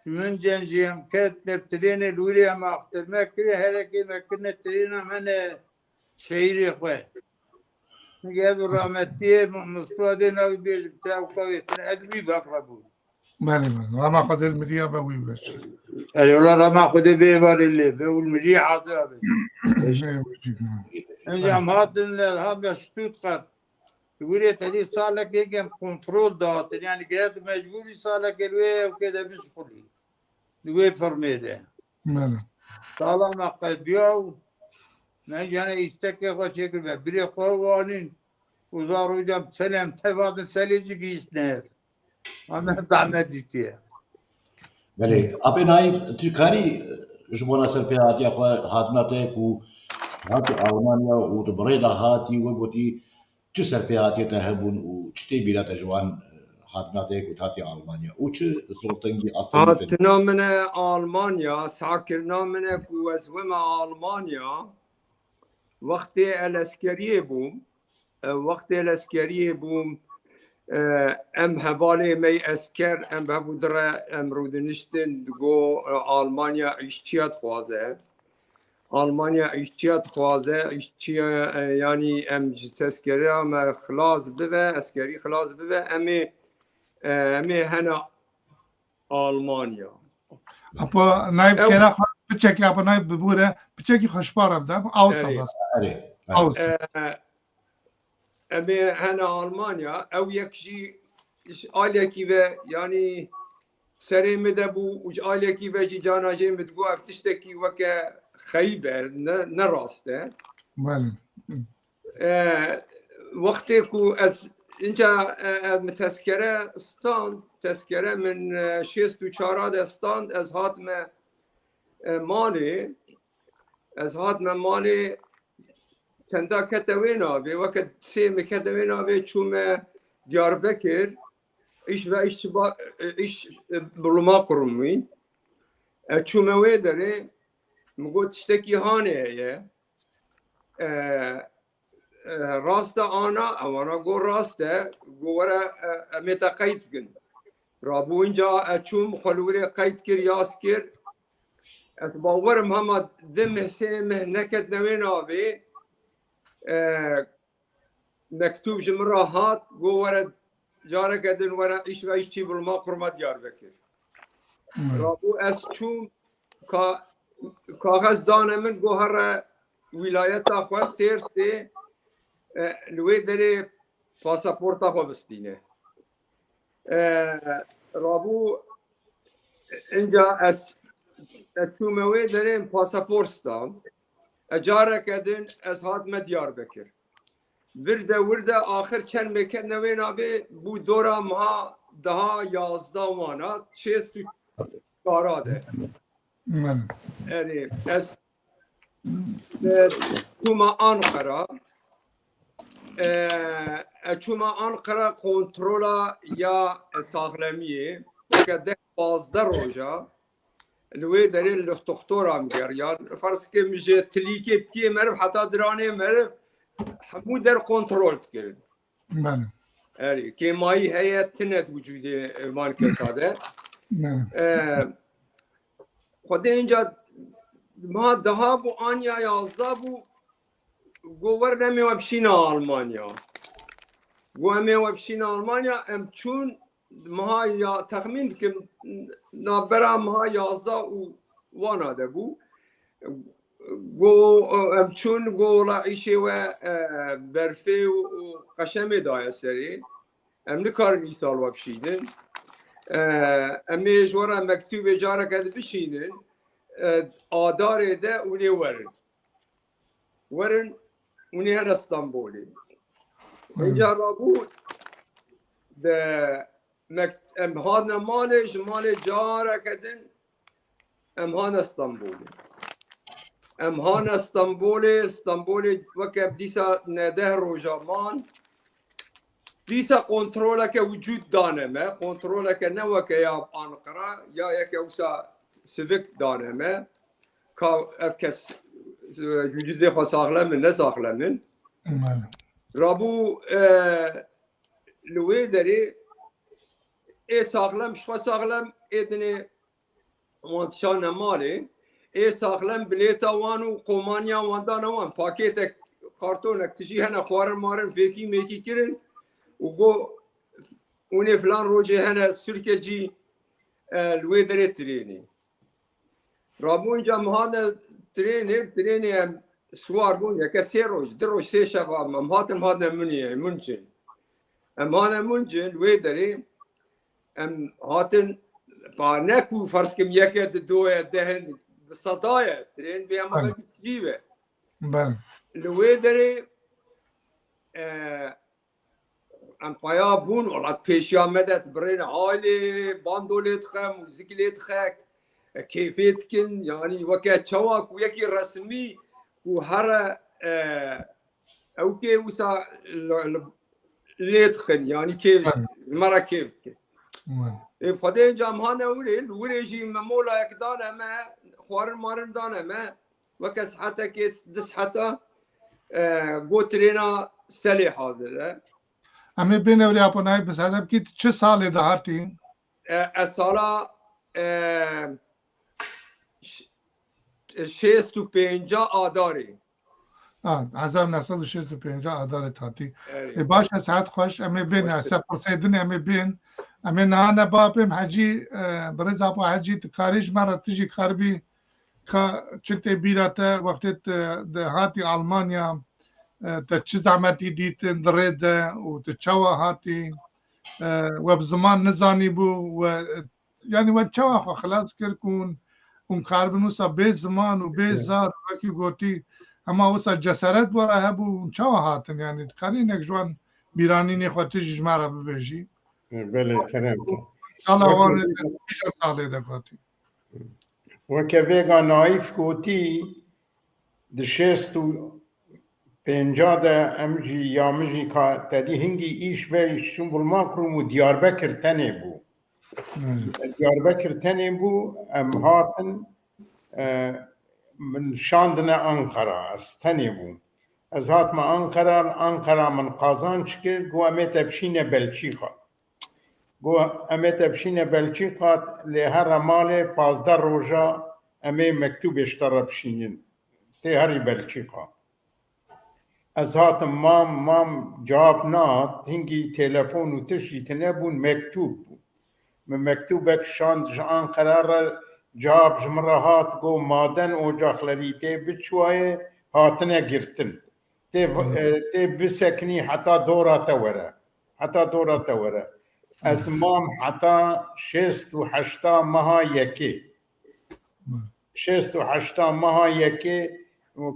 München jî em ketine bi trênê li wîrê em axtirme kirê, herekê me kirine trêna me ne şehîrê xwe. Çünkü ev rahmetiyê Mustafa dê navê bêjim, te ew kavê tine edibî befre bû. Belê, belê. Rama Xwedê li mirî ya be wî beş. Erê, wela rama Xwedê bê varê lê be, û li mirî hadi abi. Ne wî çî. Enca em hatin, hatin Stuttgart. Wîrê tedî salekê em kontrol datin. Yani geret mecbûrî salekê li wê ew kê de bişxulî. Li wê firmê de. Belê. Sala me qediya û me jane îstekê xwe çêkir be. Birê xwe wanîn. Uza rojam selem tevatin selê jî gihîştine. Ama zahmet dîtiye. Belê. Apê Naîf, tu karî ji bona serpêhatiya xwe hatina te ku hatî Almanya û tu bi rê de hatî, we gotî, çi serpêhatiyê te hebûn û çi tê bîra te ji wan, e, hatina te ku hatî Almanya û çi sortengî astengî te? Hatina min e Almanya, sakirina min e ku ez weme Almanya, wextê el eskeriyê bûm, e, wextê el eskeriyê bûm, e, em hevalê me yê esker, em bi hev û dire em rûdiniştin, digo, e, Almanya îşçiya dixwaze. Almanya îşçiya dixwaze, îşçiya, e, yanî em ji tezkereya me xilas bibe, eskerî xilas bibe, em ê, e, em ê hene Almanya. Apo Naîf, ew kêra xwe piçekî, Apo Naîf bibûre, piçekî xweşpar ev de, Awsa. Erê. Bas. Erê, erê. Awsa. E, em ê hene Almanya, ew yek jî ji aliyekî ve, yanî serê min de bû û ji aliyekî ve jî cana jê min digot, ev tiştekî weke xeyîb e, ne, ne rast e. Belê. E, wextê ku ez inca, e, e, min tezkere stand, tezkere min, e, şêst û çar de stand, ez hatime, e, malê, ez hatime malê, çenda kete wê navê, weke sê min kete wê navê, çûme Diyarbekir, îş ve îş çi ba-, e, îş, e, buluma kurum wî. E, çûme wê derê, min got tiştekî hanê heye. E, e, rast e ana, ewana got rast e, got were, e, em ê te qeyd bikin. Rabû inca ez çûm, xwe li wirê qeyd kir, yas kir. Ez bawerim hema di meh, sê meh neketine wê navê, e, mektûb ji min re hat, got were careke din were îş ve îşçî bulma kurma Diyarbekir. Hmm. Rabû ez çûm, ka-, kaxez dane min, got here wîlayeta xwe Sêrtê, e, li wê derê pasaporta xwe bistîne. E, rabû inca ez, ez çûme wê derê pasaport stam. E, careke din ez hatime Diyarbekir. Vir de wir de axir çend meh ketine wê navê bû dora meha deha yazdeh wana, şêst û çar de. Belê. Erê, ez, e, çûma Ankara. E, e, çûma Ankara kontrola ya saxlemiyê. Weke deh pazdeh roja. Li wê derê li doktora min geriyan. Ferz ke min ji tilîkê piyê meriv heta diranê meriv hemû der kontrol dikirin. Belê. Erê, kêmayî heye, tine di wicûdê van kesa de. Belê. E, Xwedê inca meha deha bû, aniya yazdeh bû, got werin em ê we bişîne Almanya. Got em ê we bişîne Almanya, em çûn, meha ya, texmîn dikim, navbera meha yazdeh û wana de bû. Go, em çûn, go wela îşê we, e, berfê û, û qeşemê daye serê. Em nikarin îsal we bişînin. E, em ê ji we re mektûbê careke di bişînin. E, adarê de hûn ê werin. Werin, hûn ê here Stenbolê. Hı. Înca rabû de mekt-, em hatine malê, ji malê careke din Em hane Stenbolê. Em hane Stenbolê, Stenbolê weke dîsa neh deh roja man. Dîsa kontroleke wicûd dane me. Kontroleke ne weke ya Anqara, ya yeke wisa sivik dane me. Ka ev kes, e, wicûdê xwe saxlem in, ne saxlem in. Bele. Rabû, e, li wê derê ê saxlem, ji xwe saxlem, ê dinê wan dişane malê, ê saxlem bilêta wan û komaniya wan dane wan. Pakêtek, kartonek tijî hene, xwarin marin fêkî mêkî kirin û got, hûn ê filan rojê hene sûrke cî, e, li wê derê trênê. Rabûn ca em hane trênê, trênê em siwar bûn, yeke sê roj, du roj, sê şev em, em hatin, em hatine Munî-, Munçin. Em hane Munçin, li wê derê em hatin, pa ne ku ferz kim yeke di doye dehin, bi seda ye, trên bê hema Bele. Belkî tijî be. Bele. Li wê derê, e, em paya bûn, welat pêşiya me de dibirêne, ailê bandolê dixe, muzîk lê dixe, e, kêfê dikin, yanî weke çawa ku yekî resmî ku here, e, ew kê wisa li, li, lê dixin, yanî kêf, Bele. Li me re kêf dikin. Bele. Ê, Xwedê înca em hane wirê, li wirê jî me molayek dane me, xwarin marin dane me, weke saetekê, du saeta, e, got trêna Selê hazir e. Em ê bên ewrê apo nayê bisedem kî, tu çi salê de hatî? E, ez sala, e, ş-, şêst û pênca Adarê. Ha, hezar neh sed û şêst û pênc Adarê hatî. Erê. Ê, baş e, saet xweş. Em ê bên, Xweş e, se pirsê din em ê bên. Em ê niha ne bapêm Hecî, e, birêz apo Hecî, tu karî ji me re tu jî karibî ka çi tê bîra te, wextê tu, tu hatî Almanya, e, te çi zehmetî dîtin di rê de û tu çawa hatî, e, we bi ziman nizanîbû, we, e, yanî we çawa xwe xilas kir ku hûn, hûn karibin wisa bê ziman û bê zar, wekî gotî, hema wisa cesaret we re hebû, hûn çawa hatin? Yanî dikarî hinek ji wan bîranînê xwe tu jî ji me re bibêjî? Belê, kerem ke. Sala wan ê te kîjan salê de hatî? Weke vêga Naîf gotî, di şêst û pênca de em jî ya min jî ka te dî hingî îş ve, îş çûn Bulmakrum û Diyarbekir tenê bû. Hmm. Diyarbekir tenê bû, em hatin, e, min şandine Ankara, ez tenê bûm. Ez hatime Ankara, Ankara min qazanç kir, got em ê te bişîne Belçîka. Got, em ê te bişîne Belçîka, lê here malê pazdeh roja em ê mektûbê ji te re bişînin. Tê herî Belçîka. Ez hatim mam, mam cewab nehat, hingî telefon û tişt jî tune bûn, mektûb bû. Min mektûbek şand ji Anqera re, cewab ji min re hat, got, maden ocaxlerî tê biçûyayê, hatine girtin. Tê, e, tê bisekinî heta dora te were. Heta dora te were. Ez mam heta şêst û heşta meha yekê. Şêst û heşta meha yekê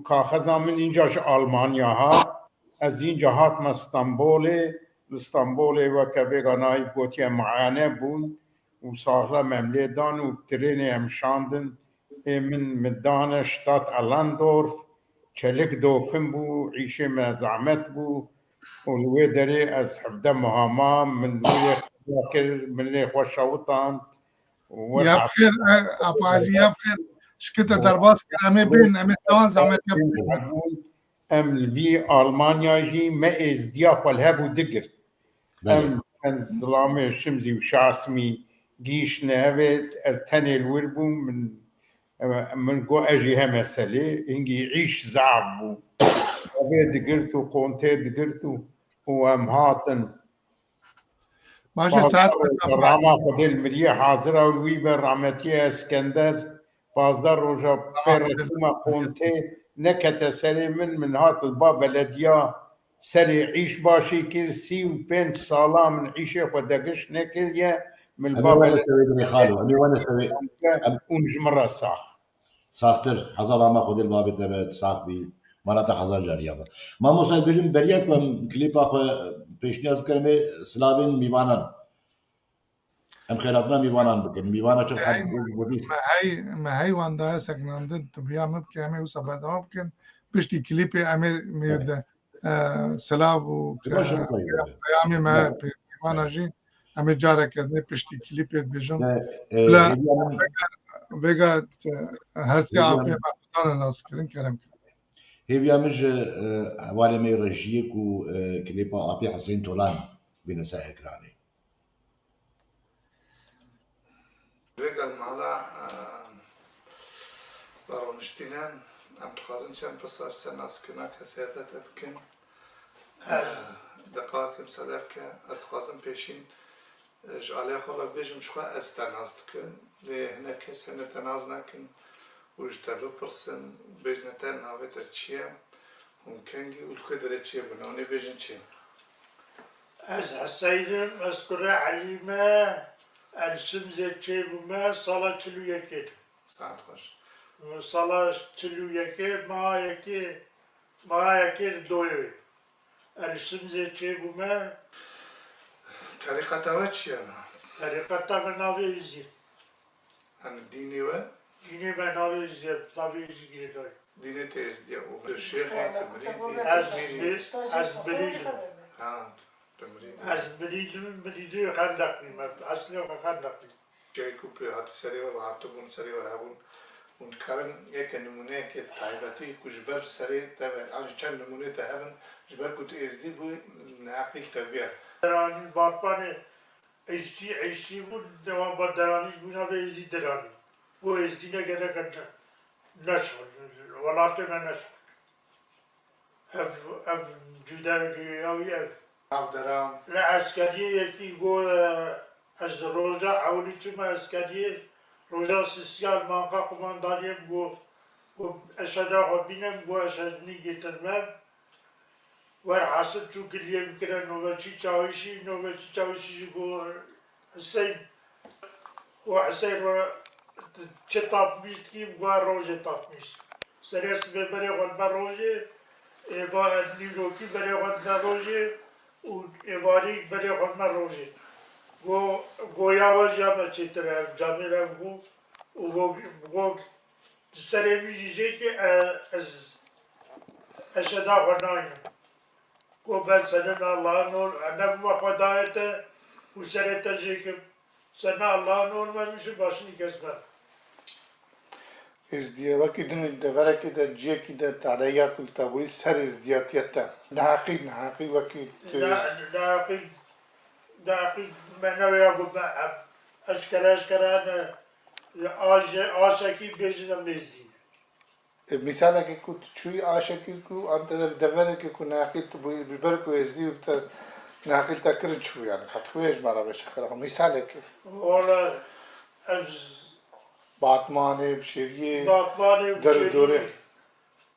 kaxeza min înca ji Almanya hat. Ez înca hatime Stenbolê. Li Stenbolê weke vêga Naîf gotiye, muayene bûn û saxlem em lê dan û trênê em şandin. Ê min, min dane Stadt Allendorf, çelik dokim bû, îşê me zehmet bû û li wê derê ez hevdeh meha mam, min wê xwe kir, min lê xwe şewitand. Ya bixêr, e, Apa Hecî, ya bixêr, şikite derbas kir, em ê bên, em ê tawan zehmet ya bikişin. Em li vî Almanya jî me êzdiya xwe li hev û digirt. Belê. Em, em zilamê Şimzî û Şasmî gihîştine evê, ez tenê li wir bûm, min, min got ez jî heme selê, hingî îş zaf bû. Evê digirt û kontê digirt û, û em hatin. Baş e, saet Rama Xwedê li miriyê hazir e û li wî be rahmetiye Eskender. Pazdeh roja pê re çûme kontê, nekete serê min, min hat li ba belediya serê îş başî kir, sî û pênc sala min îşê xwe degiş nekiriye, min li ba belediya û ji min re sax. Saxtir, hezar ama Xwedê li babê te be, sax bî, mala te hezar cariya be. Mamosta, ez bêjim beriya ku em klîpa xwe pêşniyaz bikin, em ê silavên mîvanan. Em xêratina mîvanan bikin. Mîvana çi Hey, me hey, me hey wan daye sekinandin, tu biya min bike, em ê wisa berdewam bikin. Piştî klîpê em ê mê de, e, silav û Baş e, peyamê me pê mîvana jî em ê careke din piştî klîpê dibêjin. E, e, Bila hêviya min vêga, e, her sê Hêviya apê min me xwe dane naskirin, kerem ke. Hêviya min ji, e, hevalê me yê rejiyê ku, e, klîpa Apê Huseyîn Tolan bîne ser ekranê. Vêga li mala, e, veroniştîne, em dixwazin çend pirsa ji ser naskirina kesayeta te bikin. E, deqakim sedef ke, ez dixwazim pêşîn, e, ji aliyê xwe ve bibêjim, ji xwe ez te nas dikim. Lê hinek kes hene te nas nakin û ji te bipirsin, bêjine te navê te çi ye? Hûn kengî û li ku derê çêbûne? Hûn ê bêjin çi? Ez Heseyîn im, ez kurê Elî me, ez li Şimzê çêbûme sala çil û yekê de. Saet xweş. Sala çil û yekê, meha yekê, meha yekê li doyê wê. Ez li Şimzê çêbûme. Terîqeta we çi ye? Terîqeta me navê Îzî. Em dînê we? Dînê me navê Êzdiye, navê Êzî girêdayî. Dînê te Êzdiye û tu şêx î, tu mirîd î, tu Ez pîr î? Bi-, ez mirîd im. Ha, tu mirîd î. Ez mirîd im, mirîdê Xendeqî me. Eslê xwe Xendeqî. Çiyayê ku pê hatî serê we ve hatibûn, serê we hebûn. Hûn dikarin yeke nimûneyeke taybetî ku ji ber serê te ve, an jî çend nimûnê te hebin, ji ber ku tu Êzdî bû, neheqî li te bûye. Deranî, Batmanê Êzdî, Êzdî bû, dewa ba deranî bû, navê Êzdî deranî. Ku Êzdî ne gerek e, ne, neşxul, welatê me neşxul. Ev, ev cuda ya wî ev. Navdera. Li eskeriyê yekî got, e, ez roja ewilî çûme eskeriyê, roja sisiya li manqa qumandaniyê min got, got, eşeda xwe bîne, min got, eşedinî getirme. Werhasil çû giliyê min kire nobetçî çawîşî, nobetçî çawîşî jî got, Hiseyn, û Hiseyn re çi tapmîş dikî, got, rojê tapmîş. Serê sibê berê xwe dime rojê, êva nîrokî berê xwe dime rojê û êvarî berê xwe dime rojê. Go, goya we jî heme çêtir e, ev camêr ev go, û go, go, di serê min jî jêkê, e, ez, ez şeda xwe naynim. Go ben senin Allah'ın oğlu, e, ne bûma xwe daye te û serê te jêkim. Sen ne Allah'ın oğlu me, min ji başinî kes ben. Êzdiye wekî din deverekê de, ciyekî de, taleya ku li te bûyî ser êzdiyatiye te. Neheqî, neheqî wekî tu Ne, neheqî, neheqî me neweya got me, em, eşkere, eşkere ne, aje, aşekî bêjin em êzdî ne. E, mîsalekê ku tu çûyî aşekî ku an te deverekê ku neheqî tu bûyî, ji ber ku êzdî û te neheqî te kirin çû yani. Qet xwe ji me re veşixire. Mîsalekê. Wala ez Batmanê, Bişêriyê, Batmanê û der û dorê. Bişêriyê.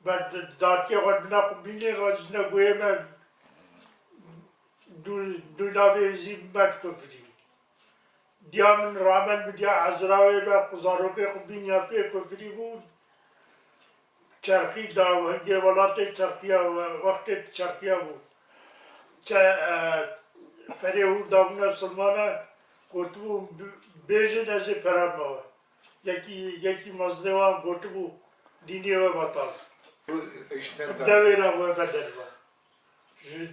Ben datiyê xwe dina qubînê, re dizine guhê me du, du navê êzî me dikufirî. Diya min ramel bi diya Ezrawê ve, ku zarokê xwe bîniya pê kufrî bû, çerxî da û hingê welatê çerxiya, wextê çerxiya bû. Çe, e, perê hûr dabûne silmane, gotibû, "Bi-, bêjin ez ê pera me we." Yekî, yekî mezinê wan gotibû, "Dînê we betal." Newêra we bedel we. Ji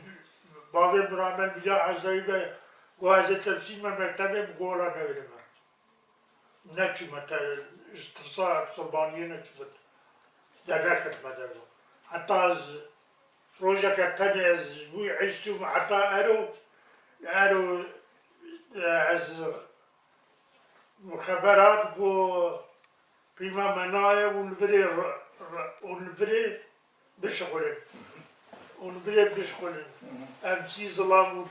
bavê min re Emel Bilal Ezrayî be, got, "Ez ê tepsî me mektebê, min got, wela newêrê me." Neçûme te, ji tirsa silbaniyê neçûme te. Derneketime derve. Heta ez rojeke tenê ez ji bo êş çûm heta ero, ero, e, ez xeber hat ku qîma me nayê û li virê re-, re-, û li virê bişixulin. Û li virê bişixulin. Em çî zilam û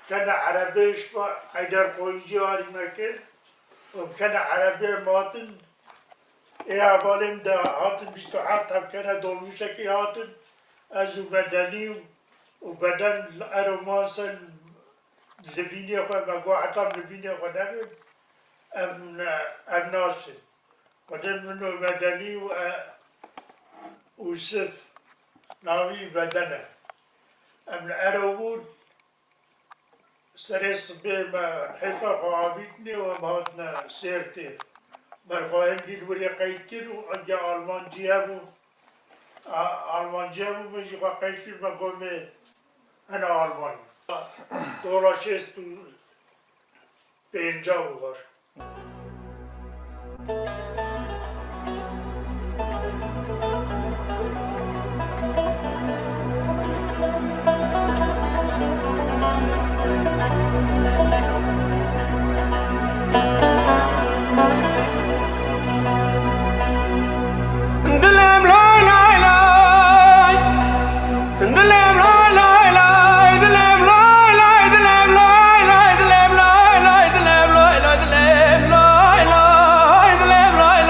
kene erebê ji ba Heyder Xoyîcî arî me kir. Û kene erebê em hatin. Ê hevalên de hatin bîst û heft, em kene dolmuşekî hatin. Ez û Bedenî û Beden li Eromansen li vînê xwe, me got, heta li vînê xwe nebin, em, em naçin. Xwedê min û Bedenî û, e, Ûsif, navî Beden e. Em li Ero bûn, Serê sibê me hêfa xwe avîtine û em hatine Sêrtê. Me xwe hingî li wirê qeyd kir û enge Almancî hebû. A, Almancî hebû, min jî xwe qeyd kir, me got, me hene Alman. Dola şêst û pênca û var. Dilem lay lay lay. Dilem lay lay lay, dilem lay lay, dilem lay lay, dilem lay lay, dilem lay lay, dilem lay lay, dilem lay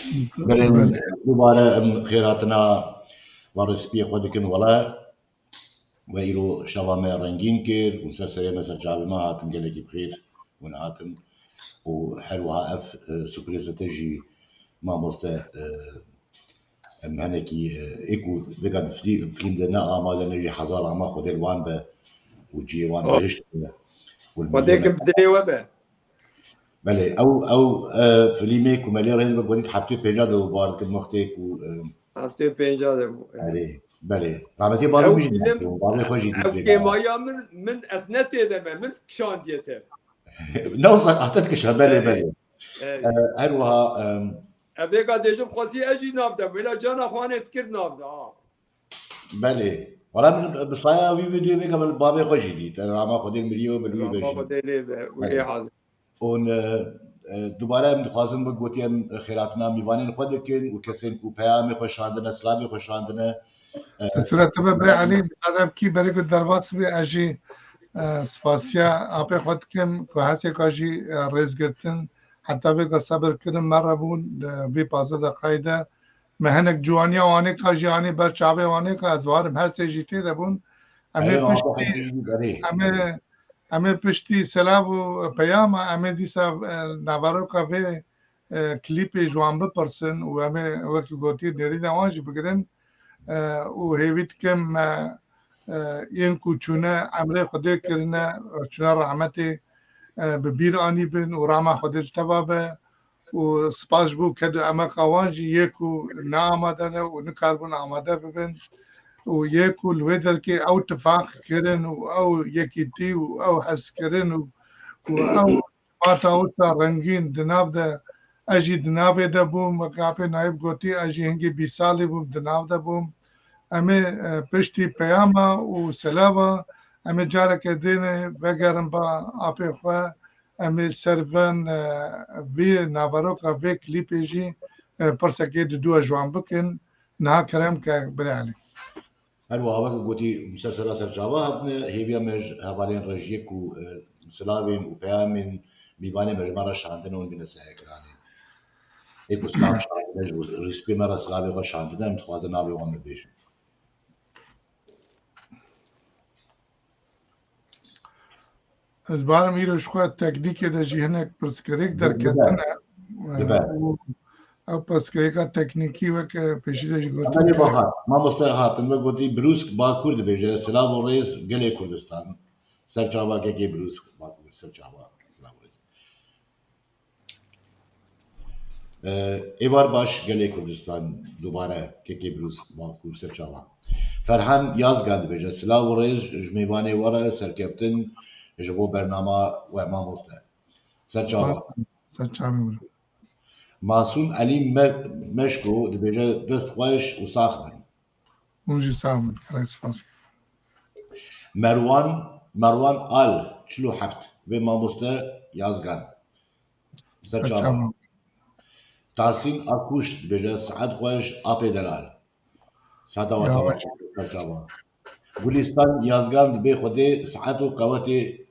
Belê, dubare em xêrhatina van rêspiyê xwe dikin wele. We îro şeva me rengîn kir û ser serê me, ser çavê me hatin gelekî bi xêr hûn hatin. Û her wiha ev, e, surprîza te jî mamoste, e, em henekî, e, ê ku vêga di filî-, fîlm de ne amade ne jî hezar ama Xwedê li wan be û cihê wan Oh. bihişt be. Û li Xwedê milî- kim dilê we be. Belê, ew, ew, e, filîmê ku me lê rêz be gonî heftê pênca de û bar dikim wextê ku, e, Heftê pênca de bû. Erê, belê. Rahmetê bavê Ew min jî film, dît, bavê xwe jî dît ew vê kêmaya min, min ez ne tê de me, min kişandiye te. Ne wisa hate dikişa, belê, Erê, belê. erê. E, her wiha, e, Ev vêga dêjim xwezî ez jî nav de, wêla cana xwe anê dikir nav de, ha. Belê. Wala min bi saya wî vîdyoyê vêga min bavê xwe jî dît. Rama Xwedê mirî û bi wî Rama bejî. Xwedê lê be, û Belê. ê hazir. Hûn, e, e, dubare em dixwazin bi gotî em xêratina mîvanên xwe dikin û kesên ku peyamê xwe şandine, silavê xwe şandine. E, Sûret be birê Elî, misade bikî berê ku derbas bê ez jî, e, spasiya apê xwe dikim ku hesê ka jî, e, rêzgirtin, heta vê ka sebir kirin me re bûn, e, vê pazdeh deqayê de me hinek ciwaniya wanê ka jî anî ber çavê wanê ka ez warim hestê jî tê de bûn. Em ê Erê, piştî, Muhammed Hecî jî berê. em ê Em ê piştî selav û peyama, em ê dîsa, e, naveroka vê, e, klîpê ji wan bipirsin û em ê wekî gotî nêrîna wan jî bigirin, e, û hêvî dikim me, e, yên ku çûne emrê Xwedê kirine, çûne rehmetê, e, bi bîr anîbin û rama Xwedê li teva be. Û spas ji bo ked û emeqa wan jî yê ku ne amade ne û nikaribûn amade bibin û yê ku li wê derkê ew tifaq kirin û ew yekîtî û ew hezkirin û, û ew cimata wisa rengîn di nav de, ez jî di navê de bûm, weke apê Nayîb gotî, ez jî hingê bîst salî bûm, di nav de bûm. Em ê, e, piştî peyama û selava, em ê careke dêne vegerin ba apê xwe, em ê ser van, e, vê naveroka vê klîpê jî, e, pirsekê di dua ji wan bikin. Niha kerem ke birê Elî. Her wiha weke gotî, ser sera ser çava hatine, hêviya me ji hevalên rejiyê ku, e, silavên û peyamên mîvanê me ji me re şandine hûn bîne ser ekranê. Ê ku silav şandine, ji rîspê me re silavê xwe şandine, em dixwazin navê wan bibêjin. Ez barim îro ji xwe teknîkê de jî hinek pirsgirêk Dibe. derketine. Dibe. Û ew pirsgirêka teknîkî weke pêşî de jî gotin Emelê ke Bahar, mamoste hatin ve gotî Brûsk Bakur dibêje, silav û rêz gelê Kurdistan. Ser çava kekê Brûsk Bakur, ser çava, silav û rêz. E, êvar baş gelê Kurdistan, dubare kekê Brûsk Bakur ser çava. Ferhan Yazgan dibêje, silav û rêz ji mêvanê we re, serkeftin ji bo bernama we mamoste. Ser çava. Ser çavê min. Masûm Elî Me-, Meşko dibêje, dest xweş û sax bin. Hûn jî sax bin. Gelek spas. Merwan, Merwan Al, çil û heft, vê mamoste Yazgan. Ser çava. Tahsîn Akuş dibêje, sihet xweş, apê delal. Siheta we Ya tev be. Ser çava. Gulîstan Yazgan dibê Xwedê sihet û qewetê,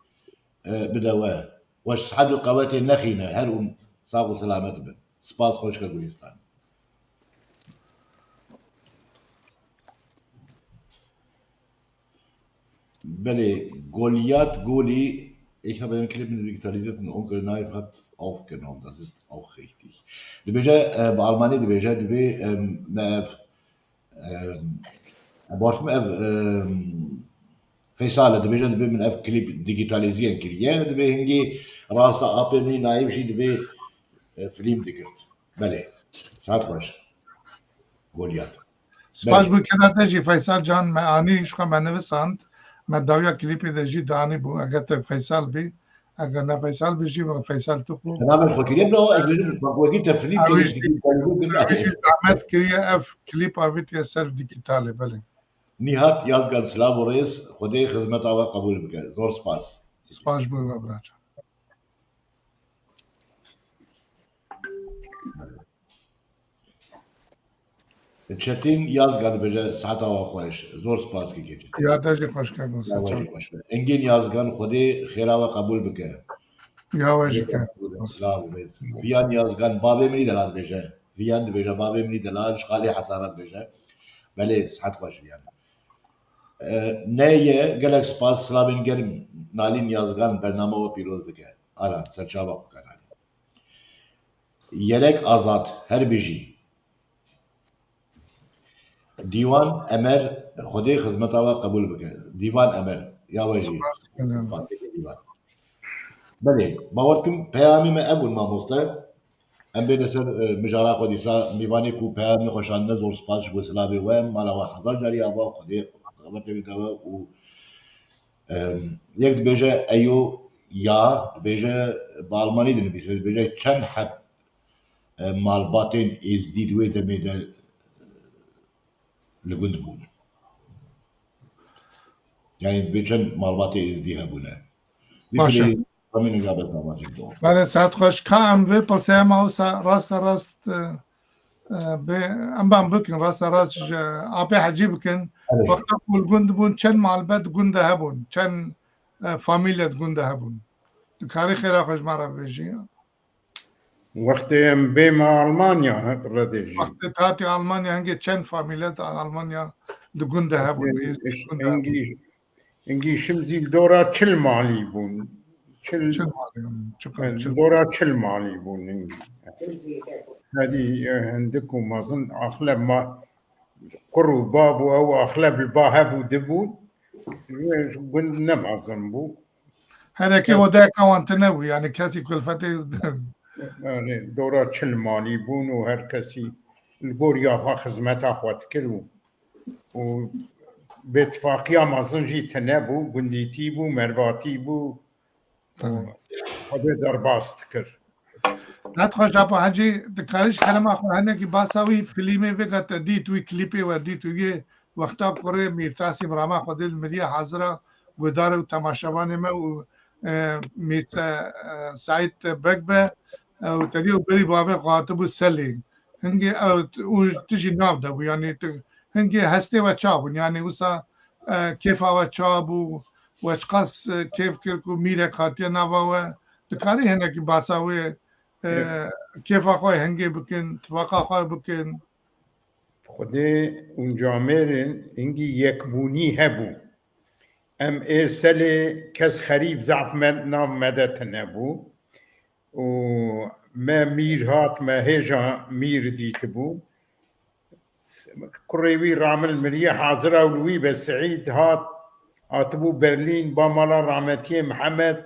e, bide we. We ji sihet û qewetê nexîne, her hûn sax û selamet bin. Spas xweşka Gulîstan. Belê, Goliath Goli, ich habe den Clip digitalisiert und Onkel Naif hat aufgenommen. Das ist auch richtig. Dibêje, e, bi Almanî dibêje, dibê, e, me ev, e, e, baş me ev, e, Feysal e, dibêje, dibê min ev klîp digitaliziyen kiriye, dibê hingî rasta apê min Naif jî dibê, e, film digirt. Belê. Saet xweş. Goliath. Spas Belê. Bo keda te jî Feysal Can, me anî ji xwe me nivisand. Me dawiya klîpê de jî danî bû. Eger te Feysal bî, eger ne Feysal bî jî, me Feysal tu ku. Navê xwe kiriye, bro, ez bêjim, bak, wekî te film Ew kiriye, jî, ew jî zahmet kiriye, ev klîp avêtiye ser digitalê, belê. Nihat Yazgan, silav û rêz, Xwedê xizmeta we qebûl bike. Zor spas. Spas ji bo we, bira can. Çetin Yazgan dibêje, siheta we xweş. Zor spas kekê Çetin. Ya te jî xweş ke, Ya we jî xweş be. Engin Yazgan, Xwedê xêra we qebûl bike. Ya we jî ke. Silav û rêz. Viyan Yazgan, bavê min î de dibêje. Viyan dibêje, bavê min î delal ji xalê Hesana dibêje. Belê, sihet xweş Viyan. E, ne ye, gelek spas, silavên germ, Nalîn Yazgan, bernama we pîroz dike. Alan, serçava xwe ke Nalîn. Yerek Azad, her bijî. Dîwan Emer, Xwedê xizmeta we qebûl bike. Dîwan Emer, ya we jî. Spas dikim. Fatihê Dîwan. Belê, bawer dikim peyamê me ev bûn mamoste. Em bêne ser, e, mijara xwe dîsa, mîvanê ku peyamê xwe şandine, zor spas ji bo silavê we, mala we hezar carî ava, Xwedê rehmetê bide we û, em, yek dibêje eyo ya, dibêje bi almanî dinivîse, dibêje çend heb, e, malbatên êzdî di wê demê de li gund bûn. Yani dibê çend malbatê êzdî hebûne. Vî Baş e. filê Amîn, îja bes namazê dixwe. Belê, saet xweş. Ka em vê pirsê me wisa raste rast, e, e, bê, em ban bikin, raste rast ji Apê Hecî bikin. Belê. Wexta ku li gund bûn, çend malbet gund de hebûn? Çend, e, famîlye di gund de hebûn? Dikarî xêra xwe ji me re bêjî? Wextê em bême Almanya, Redê jî. Wextê hatî Almanya, hingê çend famîlye di Almanya di gund de hebûn? Hingî, hingî, hingî şim zî li dora çil malî bûn. Çil, çil malî bûn. Çil, çil. Li dora çil malî bûn hingî. Hedî, e, hindik û mezin axleb ma, kur û bav û ew axleb li ba hev û di bûn. Ji gund ne mezin bû. Herekê Kes- odeyeka wan tune bû, yani kesî kulfetê Yani, dora çil malî bûn û her kesî li gor ya xwe xizmeta xwe dikir û, û bêtifaqiya mezin jî tune bû, gundîtî bû, mervatî bû. Tamam. Xwedê derbas dikir. Hat xweş Apo Hecî, dikarî ji kerema xwe hinekî basa wî filmê vêga te dît, wî klîpê we dît û yê wexta kurê Mîr Tasîm Rama Xwedê li miriye hazira guhdarê û temaşevanê me û, e, Mîr Se-, e, Seîd Beg be, e, û te dî û berî bavê xwe hatibû Selî. Hingê ew t-, û tu jî nav de bû, yanî tu, hingê hestê we ça bûn, yanî wisa, e, kêfa we ça bû, we çiqas, e, kêf kir ku mîrek hatiye nava we, dikarî hinekî basa wê, e, kêfa xwe hingê bikin, tifaqa xwe bikin? Xwedê û camêrin hingî yekbûnî hebû. Em ê Selê kes xerîb zehf me nav me de tune bû. Û me mîr hat, me hêja mîr dîtibû. Kurê wî Ramil miriye hazira û li wî be Seîd hat, hatibû Berlîn, ba mala rahmetiyê Mihemed,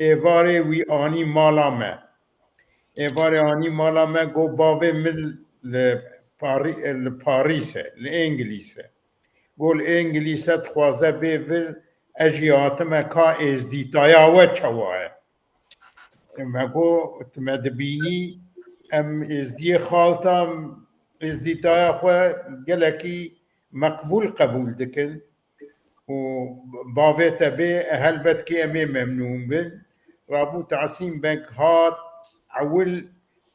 êvarê wî anî mala me. Êvarê anî mala me, got, bavê min li Parî-, li Parîs e, li Îngilîs e. Got, li Îngilîs e, dixwaze bê vir, ez jî hatime ka êzdîtaya we çawa ye. Me got, tu me dibînî, em êzdiyê xalta, êzdîtaya xwe gelekî meqbûl qebûl dikin. û bavê te bê, helbet kî em ê memnûn bin. Rabû Tasîm Beg hat, ewil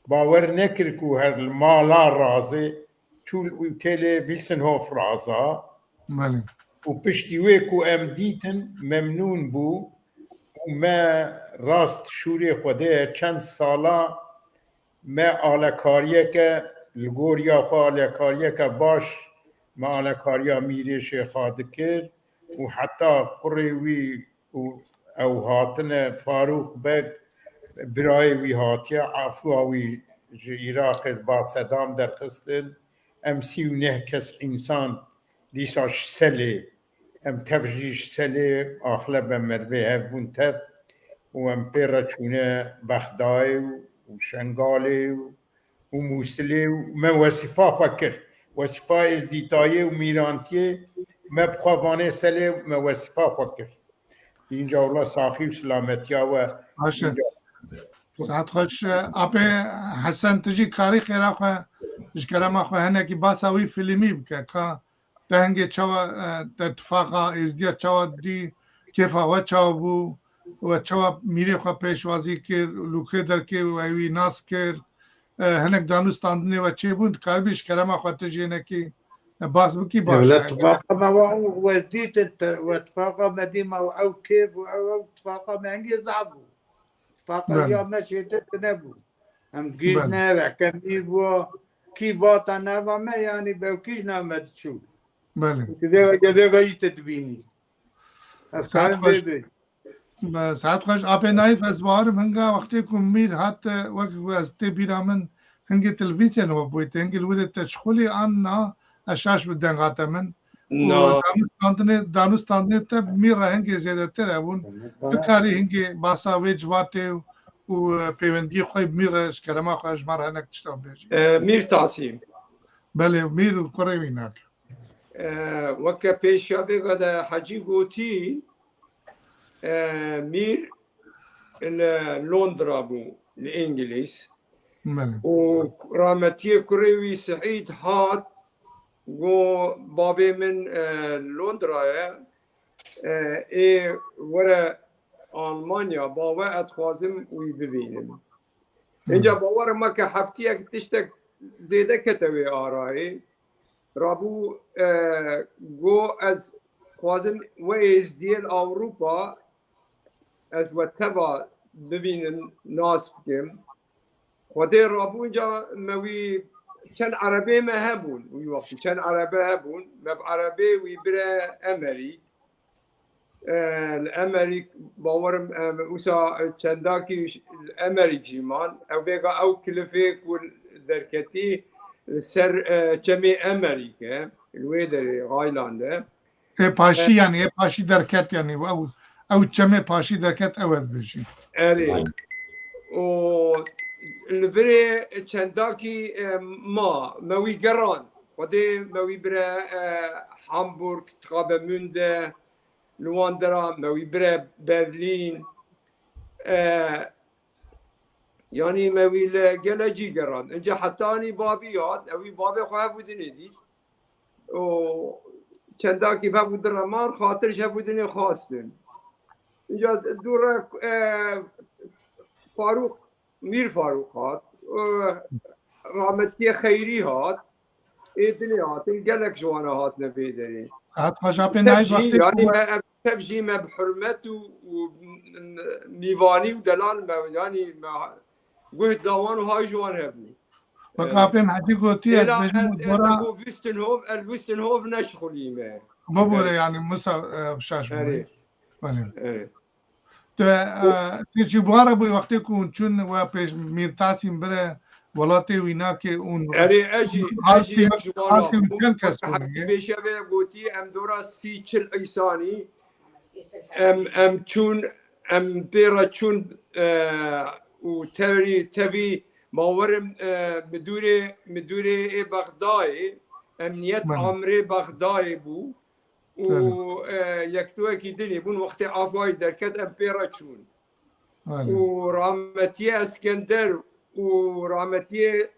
bawer nekir ku her li mala razê, çû li otêlê Wissenhof raza. Belê. Û piştî wê ku em dîtin, memnûn bû û me rast şûrê Xwedê ye, çend sala me alekariyeke, li goriya xwe alekariyeke baş, me alekariya Mîrê Şêxa dikir û heta kurê wî û ew hatine, Farûq Beg, birayê wî hatiye, afûa wî ji Iraqê ba sedam derxistin. Em sî û neh kes însan dîsa ji Selê, em tev jî ji Selê, axlebe merivê hev bûn tev û em pê re çûne Bexdayê û, û Şengalê û, û Mûsilê û me wesîfa xwe kir. Wesîfa êzdîtayê û mîrantiyê me bi xwe vanê Selê, me wesîfa xwe kir. Înca wila saxî û silametiya we. Baş e. Înca Saet xweş. Apê Hesen, tu jî karî xêra xwe, ji kerema xwe hinekî basa wî filmî bike. Ka te hingê çawa, e, te tifaqa êzdiya çawa dî, kêfa we çawa bû, we çawa mîrê xwe pêşwazî kir, lûkê derkê we wî nas kir, e, hinek danûstandinê we çêbûn, dikaribî ji kerema xwe tu jî hinekî, e, bas bikî, baş e. Ewle tifaqa me wa we dîtin, te, we tifaqa me dî me ew kêf û ew, ew tifaqa me hingê zaf bû. Tifaqa Belê. ya me çêtir tune bû. Em gîr Belê. ne, ve kemî bû. kî vata nava me, yanî bi ew kî ji nav me diçû. Belê. Vêga, vêga jî te dibînî. Ez Saet karim xweş. Bê bê. Be, saet xweş. Apê Naîf, ez bawerim hinga wextê ku Mîr hat, e, wek ku ez tê bîra min, hingê televîzyon we bûyî, te hingê li wirê te çixulî an na, ez şaş bi deng hate min. Û Na. danûstandinê, danûstandinê te bi Mîr re hingê zêdetir hebûn. Bikarî hingê basa wê civatê û, û, e, pêwendiyê xwe bi Mîr re ji kerema xwe ji me re hinek tişta bêjî. E, Mîr Tasîm. Belê, Mîr û kurê wî nak. E, weke pêşiya vêga de Hecî gotî, e, Mîr li Londra bû, li Îngilîz. Belê. Û rahmetiyê kurê wî Seîd hat, got, bavê min, e, Londra ye, e, ê were Almanya, bawe ez dixwazim wî bibînim. Hı. Înca bawer me ke heftiyek tiştek zêde kete wê arayê. Rabû, e, got, ez dixwazim we êzdiyê li Ewropa, ez we teva bibînim, nas bikim. Xwedê rabû, înca me wî çend erebê me hebûn, wî wextî çend erebe hebûn, me bi erebê wî bire Emerîk. E, li Emerîk, bawerim, e, wisa çendakî li Emerîk jî man. Ew vêga ew kilifê ku derketî li ser, e, çemê Emerîk e, li wê derê Highland e. Ê paşî, e, yanî ê paşî derket, yanî ew, ew çemê paşî derket, ew e dibêjî. Erê. Û li virê çendakî, e, ma, me wî gerand. Xwedê me wî bire, e, Hamburg, Travemünde, li wan dera me wî bire Berlîn. E, yanî me wî li gele cî gerand. Înca hetanî bavî hat, ewî bavê xwe hevû dinê dît. Û çendakî hevû dire man, xatir ji hevû dinê xwestin. Înca dû re, e, Farûq Mîr Farûk hat, e, rahmetiyê Xeyrî hat, ê dinê hatin, gelek ji wana hatine vê derê. Hat xweş apê Tev nayê jî, wextê yanî ku me, ev tev jî me bi hurmet û, û mîvanî û delal me, yanî me guh da wan û hay ji wan hebû. Wek, e, apê Mehedî gotiye, ez êla bêjim ez, ez dora got Wüstenhof, el Wüstenhof neşixulî me. Bibûre, evet, yanî Musa, e, şaş bûye. Evet. Belê. Evet. Tu, e, tu jî bi wan re bûyî wextê ku hûn çûn we pêş Mîr Tasîm bire welatê wî nakê û Erê, ez jî, ez jî yek ji wan a bûm. Çend kes bûn? Pêşiya vê gotî, em dora sî çil îsanî, em, em çûn, em pê re çûn, e, û tevî, tevî bawerim, e, midûrê, midûrê ê Bexdayê, emniyet, belê, amirê Bexdayê bû. Û, belê, e, yek duwekî dinê bûn, wextê afayî derket, em pê re çûn. Belê. Û rahmetiyê Eskender û rahmetiyê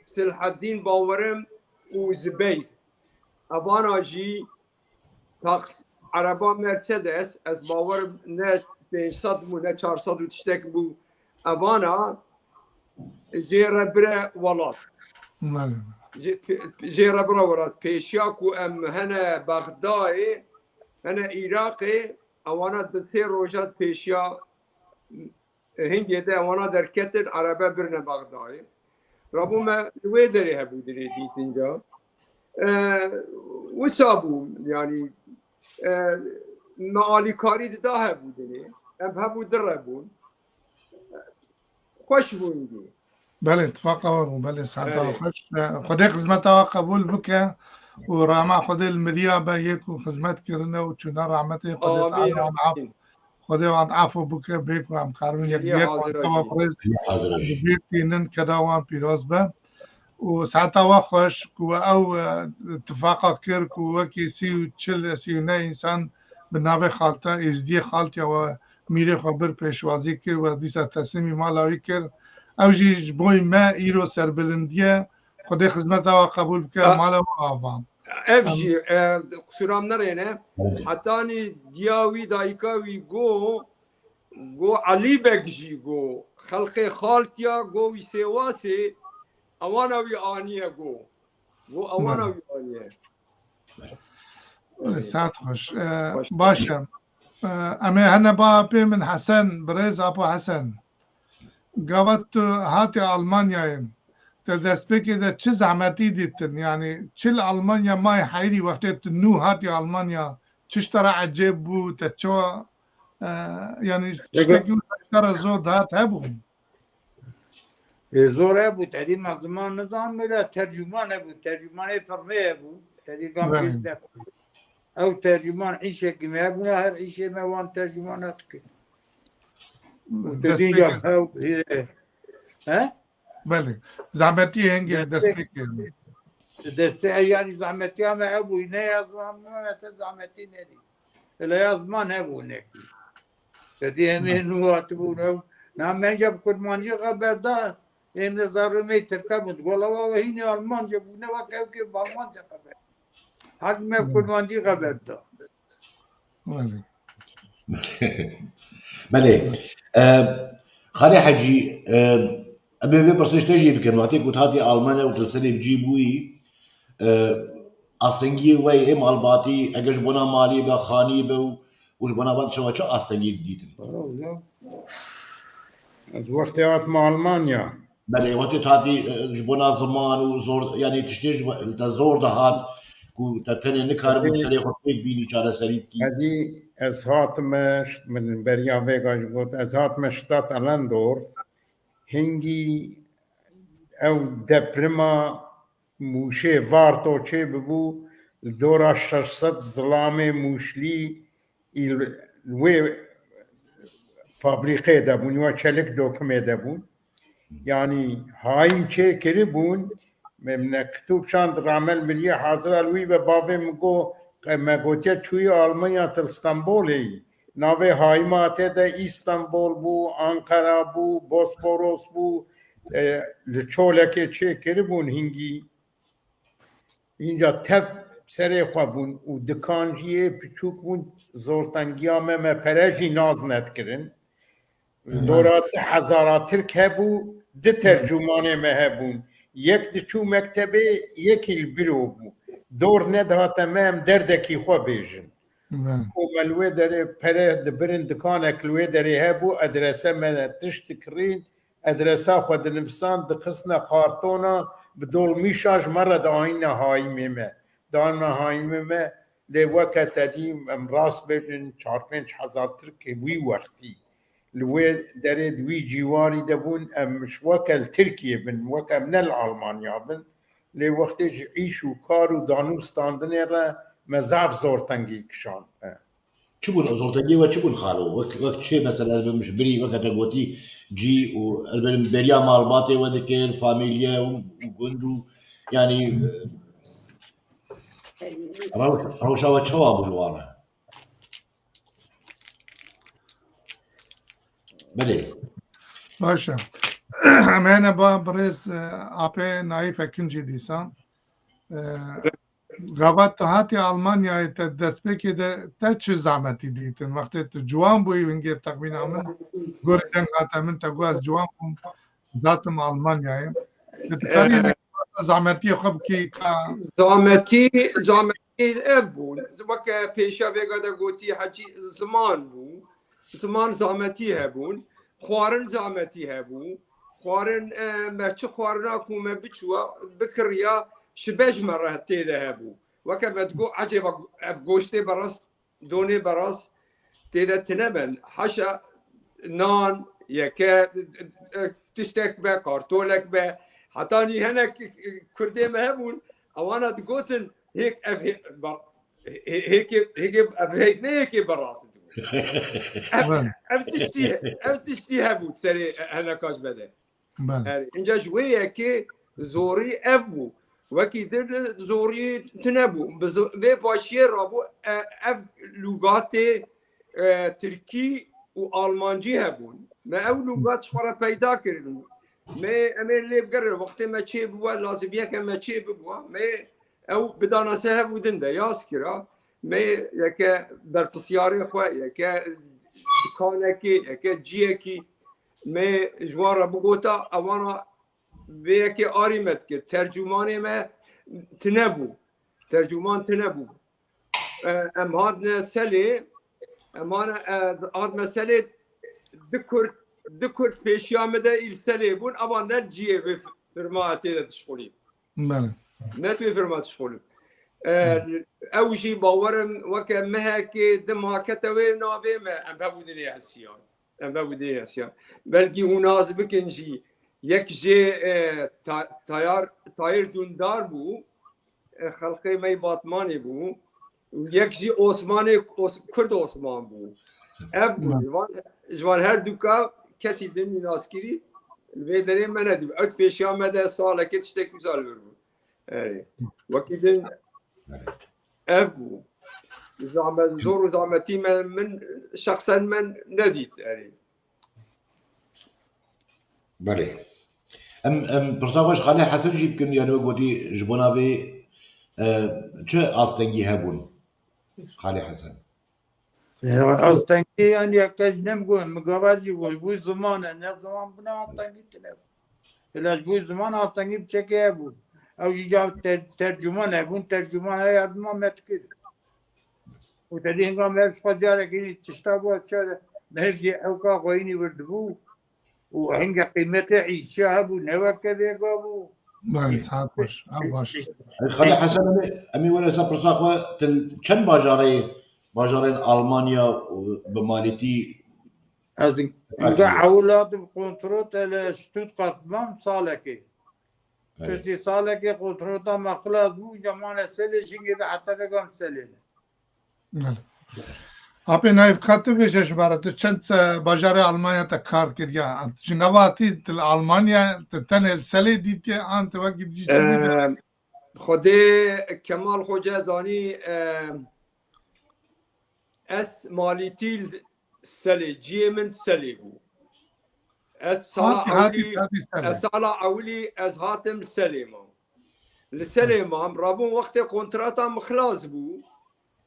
Silheddîn bawerim û Zibeyr. Evana jî taks-, ereba Mercedes, ez bawerim ne pênc sed bû, ne çar sed û tiştek bû. Evana jê re bire welat. Belê. Jê, jê re bire welat. Pêşiya ku em hene Bexdayê, hene Iraqê, ewana di sê roja pêşiya hingê de ewana derketin, erebe birine Bexdayê. Rabû me li wê derê hebû dinê dîtin ca. E, wisa bû, yanî, e, me alîkarî dida hebû dinê. Em hebû dire bûn. Xweş bû hingê. Belê, tifaqa we bû. Belê, saeta we xweş. E, Xwedê xizmeta we qebûl bike û rehma Xwedê li miriya be yê ku xizmet kirine û çûne rahmetê Xwedê Teala wan af-, Xwedê wan afû bike, bê ku em karibin yek bi yek wan teva birêz bi bîr tînin, keda wan pîroz be. Û saeta we xweş ku we ew, e, tifaqa kir ku wekî sî û çil, sî û neh însan bi navê xalta Êzdiyê, xaltiya we mîrê xwe bir pêşwazî kir, we dîsa teslîmî mala wî kir. Ew jî ji bo me îro serbilind e. Xwedê xizmeta we qebûl bike, mala we avan. Ev jî, e, qisûra min nerêne, hetanî diya wî, dayika wî go, go Elî Beg jî go, xelqê xaltiya go wî Sêwasê, ewana wî aniye go. Go ewana wî aniye. Saet xweş. E, baş e. E, em ê hene ba apê min Hesen, birêz Apo Hesen. Gava tu hatî Almanyayê, te destpêkê de çi zehmetî dîtin? Yanî çi li Almanya mayî heyirî wextê tu nû hatî Almanya, çi ji te re ecêb bû, te çawa, e, yanî tiştekî wisa ji te re zor dihat hebû? Ê, zor hebû, te dî me ziman nizanibû, tercûman hebû, tercûmanê firmê hebû, te dî van Belê. pêş de. Ew tercûman îşekî me hebûna, her îşê me wan tercûman dikir. Û tu Destpêkê. dînca hew, he? He? Belê. Zehmetî hingê Destpêk. destpêkê. Destê, yanî zehmetiya me hebû, ne ya ziman me te zehmetî nedî. Hele ya ziman hebû nekî. Te dî em ê nû hatibûn ew. Na me înca bi kurmancî xeber da, êm ne zarê me tirke bûn. Gola we hînî Almanca bûne, wek ew kê bi Almanca xeber. Her me bi Hmm. kurmancî xeber da. Belê. Belê. E, Xalê Hecî, e, em ê vê pirsê ji te jî bikin. Wextê ku tu hatî Almanya û tu li serê bi cî bûyî, e, astengiyê we yê malbatî, eger ji bona malê be, xanî be û, û ji bona van şewa çi astengî didîtin? Ez wextê hatime Almanya. Belê, wextê tu hatî, e, ji bona ziman û zor, yanî tiştê ji bo-, te zor dihat ku te tenê nikaribû Belê. serê xwe pêk bînî çareserî bikî. Edî ez hatime, ş-, min beriya vêga jî got, ez hatime Stadt Allendorf, hingî ew deprima Mûşê Varto çêbibû, li dora şeş sed zilamê Mûşlî î li wê fabrîqê de bûn, wê çelik dokimê de bûn. Yanî hayîm çêkiribûn, me, me kitûb şand Ramel Miriyê hazira li wî ve bavê min got, qe-, me gotiye çûyî Almanya, tu li Stenbolê yî. Navê hayîma te de Îstanbol bû, Ankara bû, Bosporos bû, e, li çolekê çêkiribûn hingî. Înca tev serê xwe bûn û dikan jî yê piçûk bûn, zortengiya me, me pere jî nas nedikirin. Li Hmm. dora du hezara Tirk hebû, du tercûmanê me hebûn. Yek diçû mektebê, yekî li biro bû. Dor nedihate me em derdekî xwe bêjin. Hmm. Ku me li wê derê pere dibirin, dikanek li wê derê hebû, adrese me tişt dikirîn, adresa xwe dinivisan, dixistine kartona, bi dolmîşa ji me re diayîne hayîmê me. Diayîne hayîmê me, lê weke te dî em rast bêjin, çar pênc hezar Tirkê wî wextî li wê derê di wî cîwarî de bûn, em ji weke li Tirkiyê bin, weke em ne li Almanya bin. Lê wextê ji îş û kar û danûstandinê re me zaf zortengî kişand. Çi bûn, zortengiyê we çi bûn xalo? Wek, wek çi mesela, ez bim ji birî, weke te gotî cî û ez berim beriya malbatê we dikir, famîlye û, û gund û, yanî, rewş-, rewşa we çawa bû ji wan re? Belê. Baş e. Em hene ba birêz, e, Apê Naîf Ekincî dîsa. E, Gava tu hatî Almanyayê, te destpêkê de te çi zehmetî dîtin? Wextê tu ciwan bûyî, hingê texmîna min, gorî deng hate min, te got ez ciwan bûm, zatim Almanyayê. Tu dikarî Eh. hinek zehmetiyê xwe bikî ka Zahmetî, zahmetî ev bûn. Weke pêşiya vêga de gotî Hecî, ziman bû. Ziman zahmetî hebûn. Xwarin zahmetî hebû. Xwarin, e, me çi xwarina ku me biçûwa, bikiriya, şibe ji me re tê de hebû. Weke me digot, ecêba ev goştê beras, donê beras tê de tine ben. Haşa nan, yeke, e, tiştek be, kartolek be. Heta nî henek, e, kurdê me hebûn, ewana digotin, hêk ev hê-, bar-, hê-, hêkê, hêkê, ev hêk ne yekê beras dibû. Ev, Evet. ev tiştî, ev tiştî hebû serê heneka ji me de. Belê. Her, inca ji wê yekê zorî ev bû. Wekî dir zorî tune bû. Bi zo-, vê paşiyê rabû, e, ev lûgatê, e, tirkî û almancî hebûn. Me ew lûgat ji xwe re peyda kirin. Me, em ê lê bigerin. Wextê me çê bûwa, lazimiyeke me çê bûwa. Me ew bidana se hev û din de yaz kira. Me yeke berpisyarê xwe, yeke dikanekê, yeke ciyekî me ji wan re bigota, ewana vê yekê arî me dikir. Tercûmanê me tune bû. Tercûman tune bû. E, em hatine Selê, em hane, e, hatime Selê, du kurd, du kurd pêşiya me de îl Selê bûn, evan ne ciyê vê f-, firma tê de dişxulî. Belê. Ne tu firma dişxulî. E, ew jî bawerin weke mehekê di mah kete wê navê me, em hevû dinê hesiyan. Em hevû dinê hesiyan. Belkî hûn nas bikin jî, yek jê, e, ta-, tayar, Tayir Dûndar bû, e, xelqê me yê Batmanê bû. Û yek jî Osmanê, Os-, Kurd Osman bû. Ev bû. Ji van, ji van her duka kesî din wî nas kirî, li vê derê me nedî. Ew pêşiya me de salekê tiştek wisa li vir bû. Erê. Wekî din ev bû. Zahmet, zor û zahmetî me, min şexsen me nedît. Erê. Belê. Em, em pirsa xwe ji Xalê Hesen jî bikin, yani wek gotî ji bona vê, e, çi astengî hebûn Xalê Hesen? Ya, astengî yani yek kes nem got, min gava jî got, bû ziman e, ne ziman bûna astengî tine. Hela ji bû ziman astengî bi çekê hebû. Ew jî ca ter-, tercûman hebûn, tercûman her yardima me dikir. Û te dî hinga me ji xwe carekî jî tişta bû, çare meriv jî ewka xweyînî vir dibû. Û hinga qîmetê îşa hebû, ne weke vêga bû. Belê, saet xweş. Ew baş. Xalê Hesen, em ê, em ê were ser pirsa xwe, tu li çend bajarê, bajarên Almanya, e, bi malîtî? Ez hinga ewil hatim kontrol te li Stuttgart mam salekê. Belê. Piştî salekê kontrola me xilas bû, îca mane Selê, jingê de heta vêga em Selê ne. Belê. Apê Naîf, ka tu bêje ji me re, tu çend, e, bajarê Almanya te kar kiriye? Ji nava tî tu li Almanya, tu tenê li Selê dîtiye, an tu wekî dijî çi dîtiye? Em, Xwedê Kemal Xoce zanî, em, ez malîtî li Selê, ciyê min Selê bû. Ez sala Hatî, hatî, ewilî, hatî Selê. Ez sala ewilî ez hatim li Selê mam. Li Selê mam, rabûn wextê kontrata min xilas bû.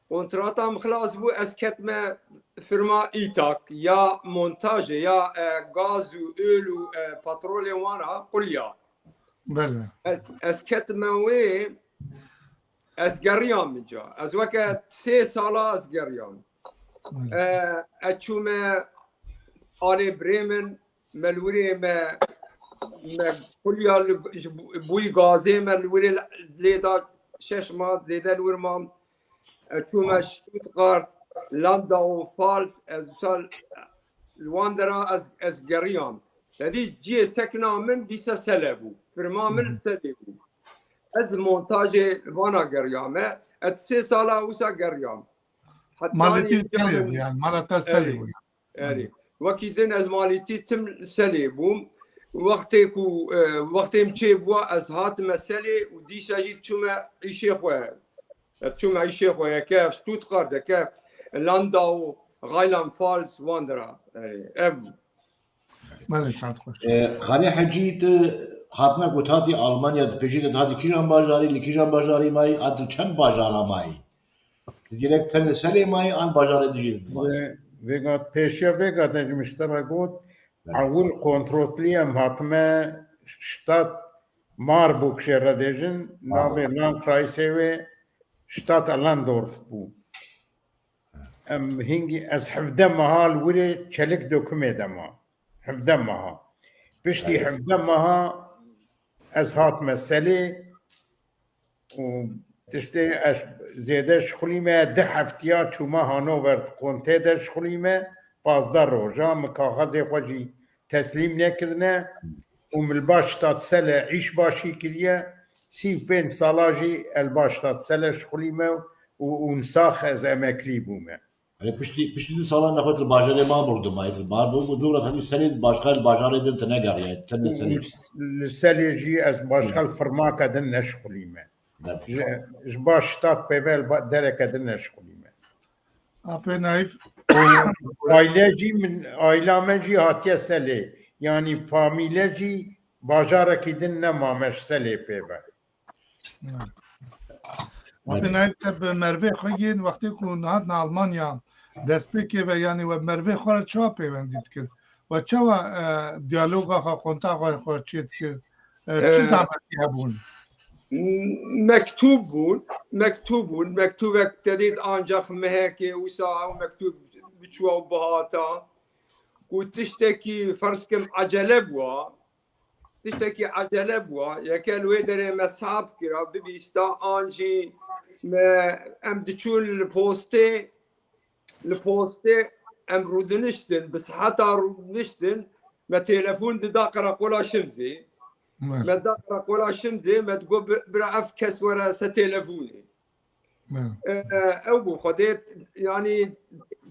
Kontrata min xilas bû, ez ketime firma Îtak, ya montajê, ya, e, gaz û öl û, e, petrolê wan a, qulya. Belê. Ez, ez ketime wê, ez geriyam min ca. Ez weke sê sala ez geriyam. Belê. E, ez çûme alê birê min, me li wirê me, me qulya li, ji bû-, bûyî gazê me li wirê lê da şeş ma, zêde li wir mam. Ez çûme Stuttgart, Landau, Pfalz, ez wisa li wan dera ez, ez geriyam. Te dî cihê sekna min dîsa Sele bû. Firma min Hı hı. Selê bû. Ez montajê vana geriyame. Ez sê sala wisa geriyam. Heta Malê te nî Selê bû yani, mala te Selê Erê, bû yani. Erê. Wekî din ez malîtî tim Selê bûm. Wextê ku, e, wextê min çê bûa, ez hatime Selê û dîsa jî çûme îşê xwe. Ez çûme îşê xwe, yeke Stuttgart, yeke Landau, Rheinland-Pfalz, wan dera. Erê, ev bû. Belê, saet xweş. E, Xalê Hecî, tu hatine ku tu hatî Almanya, tu pêşî de tu hatî kîjan bajarî, li kîjan bajarî mayî, a tu çend bajara mayî? Tu direkt tenê Selê mayî an bajarê dijî mayî? Vê-, vêga, pêşiya vêga de ji min ji te re got, Belê. Ewil kontrotlî em hatime Stadt Marburg jê re dêjin, Marburg. Navê Landkreisê wê Stadt Allendorf bû. Em hingî, ez hevdeh meha li wirê çelik dokimê de ma. Hevdeh meha. Piştî Evet. hevdeh meha ez hatime Selê û tiştê ez zêde şixulîme, di heftiya çûme Hanover Kontê de şixulîme, pazdeh roja min kaxezê xwe jî teslîm nekirine û min li Baststadt Sele îş başî kiriye, sî û pênc sala jî ez li Baststadt Sele şixulîme û, û wisa ez emeklî bûme. Hani piştî, piştî du salan nexwe li bajarê Marburg de mayî, li Marburg û dû re tenî Selê başka li bajarê din te negeriye, tenê Û Selê. li Selê jî ez başka li firmake din neşixulîme. Ne. Ji, ji Baststadt pê ve li ba-, dereke din neşixulîme. Apê Naîf. Aile jî min, aila me jî hatiye Selê. Yanî famîle jî bajarekî din nemame ji Selê pê ve. Apê Naîf, te bi mervê xwe yên wextê ku hatin Almanya destpêkê ve, yanî we bi mervê xwe re çawa peywendî dikir? We çawa, e, diyaloga xwe, kontaxa xwe çê dikir? E, çi E, zehmetî hebûn? Mektûb bûn, mektûb bûn, mektûbek te dît ancax mehekê wisa ew mektûb biçûwa û bihata. Ku tiştekî ferz kim ecele bûa, tiştekî ecele bûa. Yeke li wê derê me sap kira, bibîsta, an jî me, em diçûn li postê, li postê em rûdiniştin, bi seheta rûdiniştin me telefon dida qereqola Şimzê. Me da qereqola Şimzê, me digot, "Bi-, bira ev kes were ser telefonê." E, ew bû, Xwedê, yanî,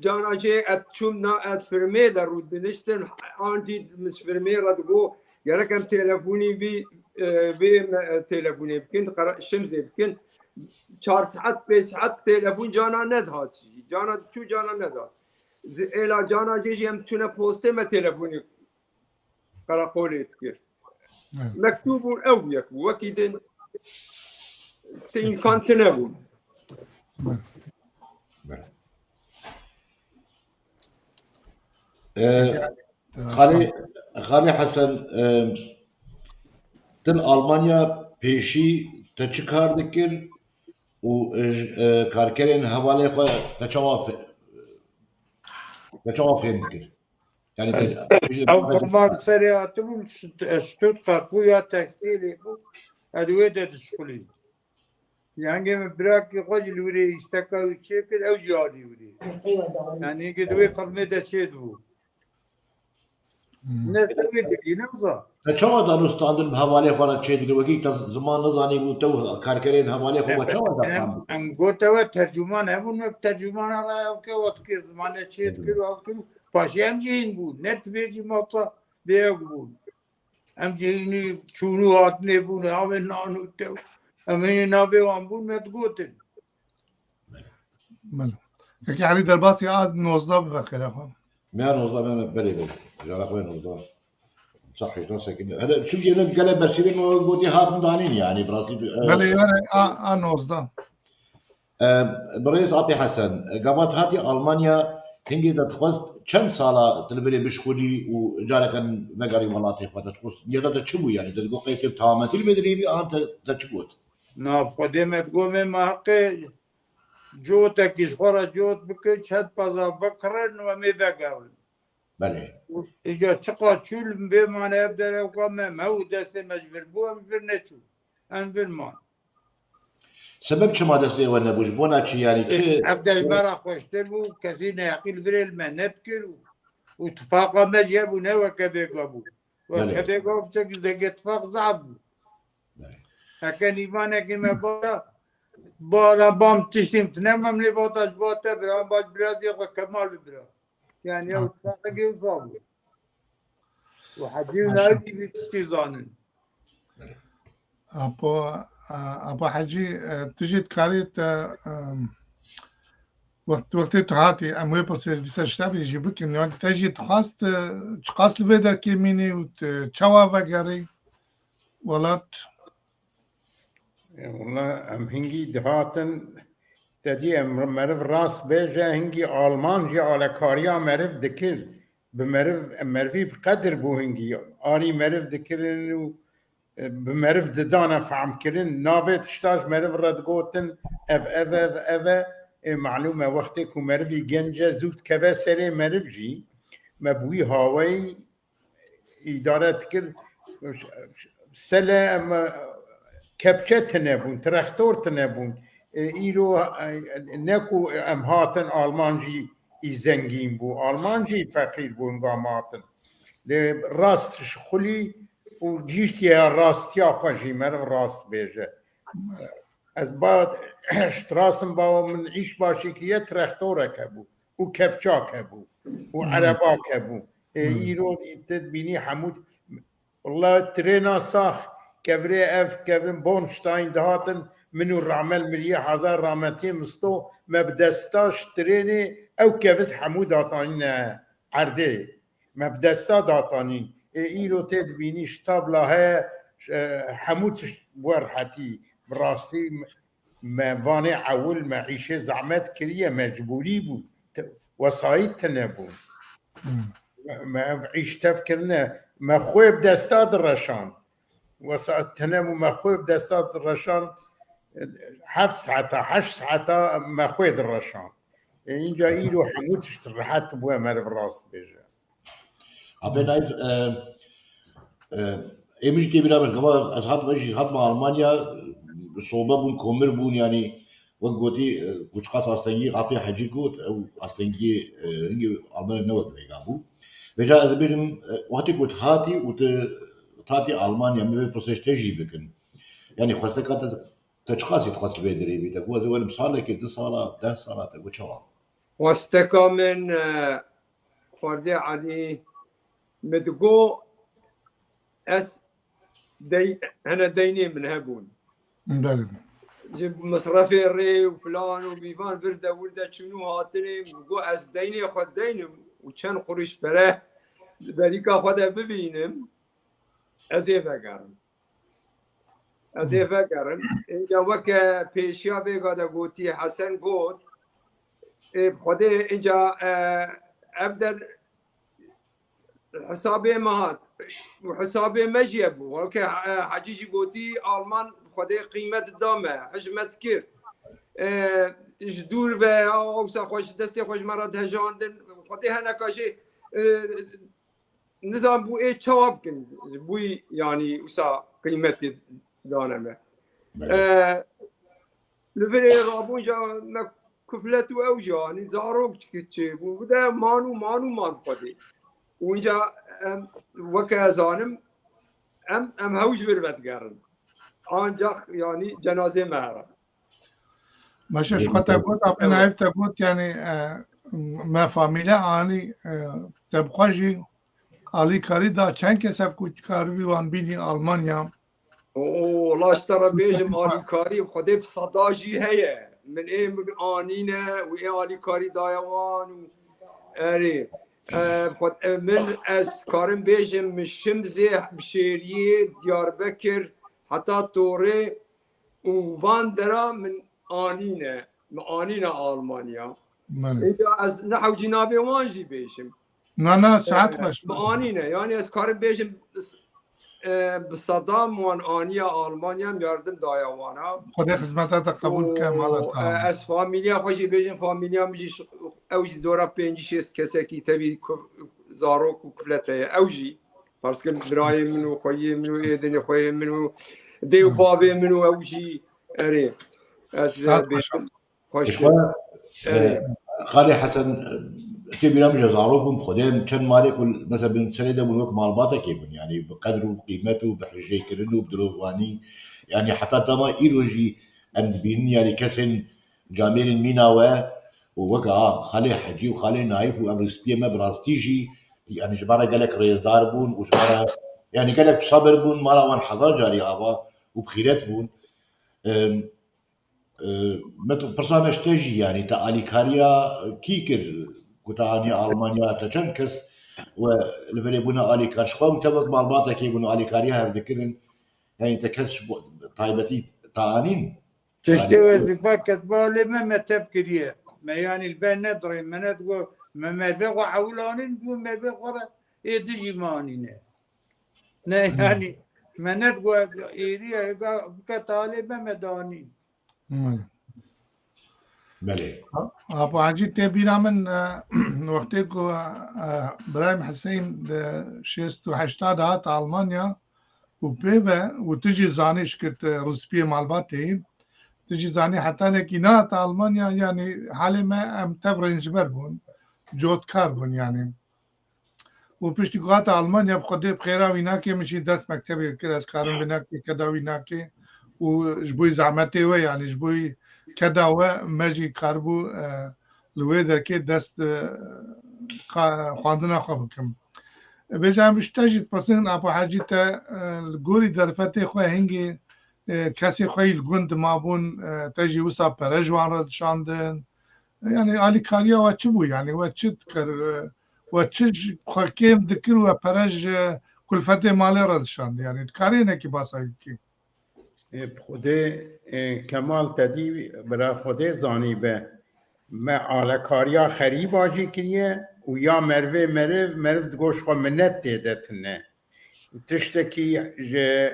cana jê et çûm na, et firmê de rûdiniştin, an jî min ji firmê re digot, "Gerek em telefonî vî, e, vê me, e, telefonê bikin, qera-, Şimzê bikin." Çar saet, pênc saet telefon cana nedihat jî. Cana diçû, cana nedihat. Zi-, êla cana jê jî em çûne postê, me telefonî qereqolê dikir. Evet. Mektûb û ew yek bû. Wekî din ti îmkan tine bûn. Ee, Xalê, Xalê Hesen, e, din Almanya pêşî te çi kar dikir û, e, j-, e, karkerên hevalê xwe te çawa fê-, te çawa fêm dikir? Yani te, Ew firma li serê hatibûn, St-, Stuttgart bû ya tekstîlê bû, ez wê de dişxulî. Yangê min birakî xwe jî li wirê îsteka wî çêkir, ew jî alî wirê. Yani hingê di wê firmê de çêdibû. Hmm. Ne ser wê dikî, ne wisa. Te çawa danûstandin bi hevalê xwe re çêdikir? Wekî te ziman nizanî bû, te û karkerên hevalê xwe we çawa Em, dexan bû? Em gote we tercûman hebûn, me bi tercûmana re ew ke we dikir, zimanê çêdikir, ew dikir. Paşê em jî hîn bûn. Ne dibêjî mata bêyek bûn. Em jî hînî çûn û hatinê bûn, havê nan û tew. Em hînî navê wan bûn, me digotin. Belê. Yekî Elî derbasî a nozdeh bibe xêra xwe. Me ya nozdeh, me, belê, belê. Jara xwe nozdeh. Sa hejdan sekin. Hele çimkî ne gele bersîvê me gotî hatin danîn yani, bi rastî, e, Belê, yani a, a nozdeh. E, birêz Apê Hesen, gava hatî Almanya hingê te dixwest çend sala tu li virê bişxulî û careke vegerî welatê xwe, te dixwest niyeta te çi bû yani? Te digot qey te tametî li vê derê bî, an te, te çi got? Na, bi Xwedê me digot, me, me heqê cotekî ji xwe re cot bikin, çend peza bikirin û em ê vegerin. Belê. Û îca çiqas çû li bê mane ev derewka me, me û destê me ji vir bû, em vir neçûn. Em vir man. Sebeb çima destê we nebû? Ji bona çi yani? Çi? Ev de ji me re xweştir bû, kesî neheqî li virê li me nedikir û, û tifaqa me jî hebû, ne weke vêga bû. Belê. Weke vêga biçek ji degê tifaq zaf bû. Belê. Heke nîvanekî me bata, bara bam tiştîm tine, em lê bata ji ba te bira, em ba ji birazê xwe Kemal bira. Yani ew tifaqekî wisa bû. Û hecî û nayî vî tiştî zanin. Apo, a, Apo Hecî, e, tu jî dikarî te, em, wext, wextê tu hatî, em wê pirsê dîsa ji te bî jî bikin. Yani te jî dixwast, e, çiqas li vê derkê mînî û tu çawa vegerî welat? E, wela em hingî dihatin, te dî em meriv rast bêje, hingî Alman jî alekariya meriv dikir. Bi meriv, merivî bi qedir bû hingî. Arî meriv dikirin û, e, bi meriv didane fehmkirin. Navê tişta ji meriv re digotin, ev, ev, ev, ev e. Ê, malûm e, wextê ku merivî genc e, zû dikeve serê meriv jî. Me bi wî hawayî îdare dikir. Sele em, e, kepçe tune bûn, trextor tune bûn. E, îro, e, ne ku em hatin, Alman jî î zengîn bû, Alman jî feqîr bû, hinga em hatin. Lê rast şixulî û gihîştiye ya rastiya xwe jî, meriv rast bêje. Ez ba, strassen ba min îş başî kiriye, trextorek hebû û kepçak hebû û Hmm. erebak hebû. Ê, Hmm. îro te dibînî hemû, wela trêna sax, kevirê ev, kevin Bornstein dihatin, min û Ramel miriye, hazar rahmetiyê Misto, me bi desta ji trênê ew kevit hemû datanîne erdê. Me bi desta datanîn. Ê, îro tê dibînî ji tabla heye, e, hemû tişt bi we rehetî. Bi rastî me, me vanê ewil me îşê zehmet kiriye, mecbûrî bû. Te-, wesayît tune bûn. Hmm. Me, me ev îş tev kirine, me xwê bi desta direşan. Wesa tune bû, me xwê bi desta direşan, heft saeta, heşt saeta me xwê direşan. E, înca îro hemû tişt rehet bûye, meriv rast bêje. Apê Naîf, e, e, Ê min jî tê bîra min, gava ez hatim, ez jî hatim Almanya, sobe bûn, komir bûn, yanî wek gotî, e, ku çiqas astengî apê Hecî got, ew astengiyê, e, hingê Almanya ne wek vêga bû. Vêca ez dibêjim, e, wextê ku tu hatî û tu hatî Almanya, min vê pirsê ji te jî bikin. Yanî xwesteka te, te çiqasî dixwest li vê derê bî? Te ku ez ê werim salekê, du sala, deh sala, te ku çawa? Xwesteka min, e, xwerdê Elî, min digo ez dey-, hene deynê min hebûn. Belê. Ji misrefê rê û filan û bîvan vir de wir de çûn û hatinê, min got ez deynê xwe deynim û çend qurûş pere di berîka xwe de bibînim, ez ê vegerim. Ez ê vegerim. Înca weke pêşiya vêga de gotî, Hesen got, ê, bi Xwedê înca, e, ev der hesabê me hat. Û hesabê me jî hebû. Weke, e, Hecî jî gotî, Alman bi Xwedê qîmet da me, hij me dikir. E, ji dûr ve, a, wisa xwe ji destê xwe ji me re dihejandin. Xwedê heneka jê, e, nizam bû ê çawa bikin, ji bo yanî wisa qîmetê dane me. Belê. E, li virê rabûn ca me kuflet û ew jî, yanî zarok çi çê bû, bi de man û man û man Xwedê. Û înca em, weke ez zanim, em, em hew ji vir vedigerin. Ancax, yanî cenazê me here. Baş e, ji xwe te got, apê Nayîf te got, yanî, e, me famîle anî, e, te bi xwe jî alîkarî da çend kes ev ku karibî wan bînî Almanya? O, wala ji te re bêjim, alîkarî Xwedê bi seda jî heye. Min ê min anîne û ê alîkarî daye wan û erê. E, xwe-, e, min ez karim bêjim, min Şimzê, Bişêriyê, Diyarbekir, heta Torê, û van dera min anîne, min anîne Almanya. Belê. Êca ez ne hewcî navê wan jî bêjim. Na, na, saet Ee, baş. Min anîne, yanî ez karim bêjim, s-, e, bi sedam wan aniye Almanya, em yardim daye wana. Xwedê xizmeta te qebûl bike, mala te. Û, e, ez famîliya xwe jî bêjim, famîliya min jî ş-, ew jî dora pêncî şêst kesekî tevî ku-, zarok û kuflet heye. Ew jî Parske birayê min û xweyê min û êdinê xweyê min û dê û bavê min û ew jî erê. Ez, e, bêjim xweş. Ji xwe, e, Xalê Hesen, e, tê bîra min, ji zarok bûm, Xwedê em çend malê ku mesela bin serê de bûn, wek malbatekê bûn, yanî bi qedr û qîmet û bi hijêkirin û bi dilovanî, yanî heta dema îro jî em dibînin, yanî kesên camêrên mîna we û weke a Xalê Hecî û Xalê Naîf û ev rûspiyê me bi rastî jî, yanî ji me re gelek rêzdar bûn û ji me re, yanî gelek sabir bûn, mala wan hezar carî ava û bi xîret bûn. Em, e, me tu, pirsa me ji te jî, yanî te alîkariya kî kir ku te anî Almanya, te çend kes we li virê bûne alîkar? Ji xwe te wek malbatekê bûn alîkariya hev dikirin, yanî te kes ji bo taybetî te anîn? Tiştê wezîfe ketba lê me, me tev kiriye. Me yanî li ber nedirê, me nedigo, me mervê xwe ewil anîn, bû mervê xwe re ê dijî me anîne. Ne yanî, me nedigo êrî ye, ga bike talê me, me danîn. Hmm. Belê. Apo Hecî tê bîra min, e, wextê ku, e, Birahîm Hiseyn di şêst û heşta de hat Almanya, û pê ve, û tu jî zanî şikit, e, rûspiyê malbatê yî, tu jî zanî hetanekî nehate Almanya, yanî halê me em tev rênjiber bûn, cotkar bûn yanî. Û piştî ku hate Almanya, bi Xwedê bi xêra wî nake, min jî dest mektebê kir, ez karim vê nake, keda wî nake. Û ji bo zehmetê we, yanî ji bo keda we, me jî karibû, e, li wê derkê dest, e, xa-, xwendina xwe bikim. Vêca em ji te jî dipirsin, Apo Hecî, te, e, li gorî derfetê xwe hingî, e, kesê xwe yî li gund mabûn, e, te jî wisa pere ji wan re dişandin. Yanî alîkariya we çi bû? Yanî we çi dikir, e, we çi ji xwe kêm dikir, we pere ji kulfetê malê re dişand? Yanî dikarî hinekî basa wî bikî? Ê, bi Xwedê, ê, Kemal te dî bira Xwedê zanîbe. Me alekariya xerîba jî kiriye û ya merivê meriv, meriv digo ji xwe minet tê de tune. Tiştekî ji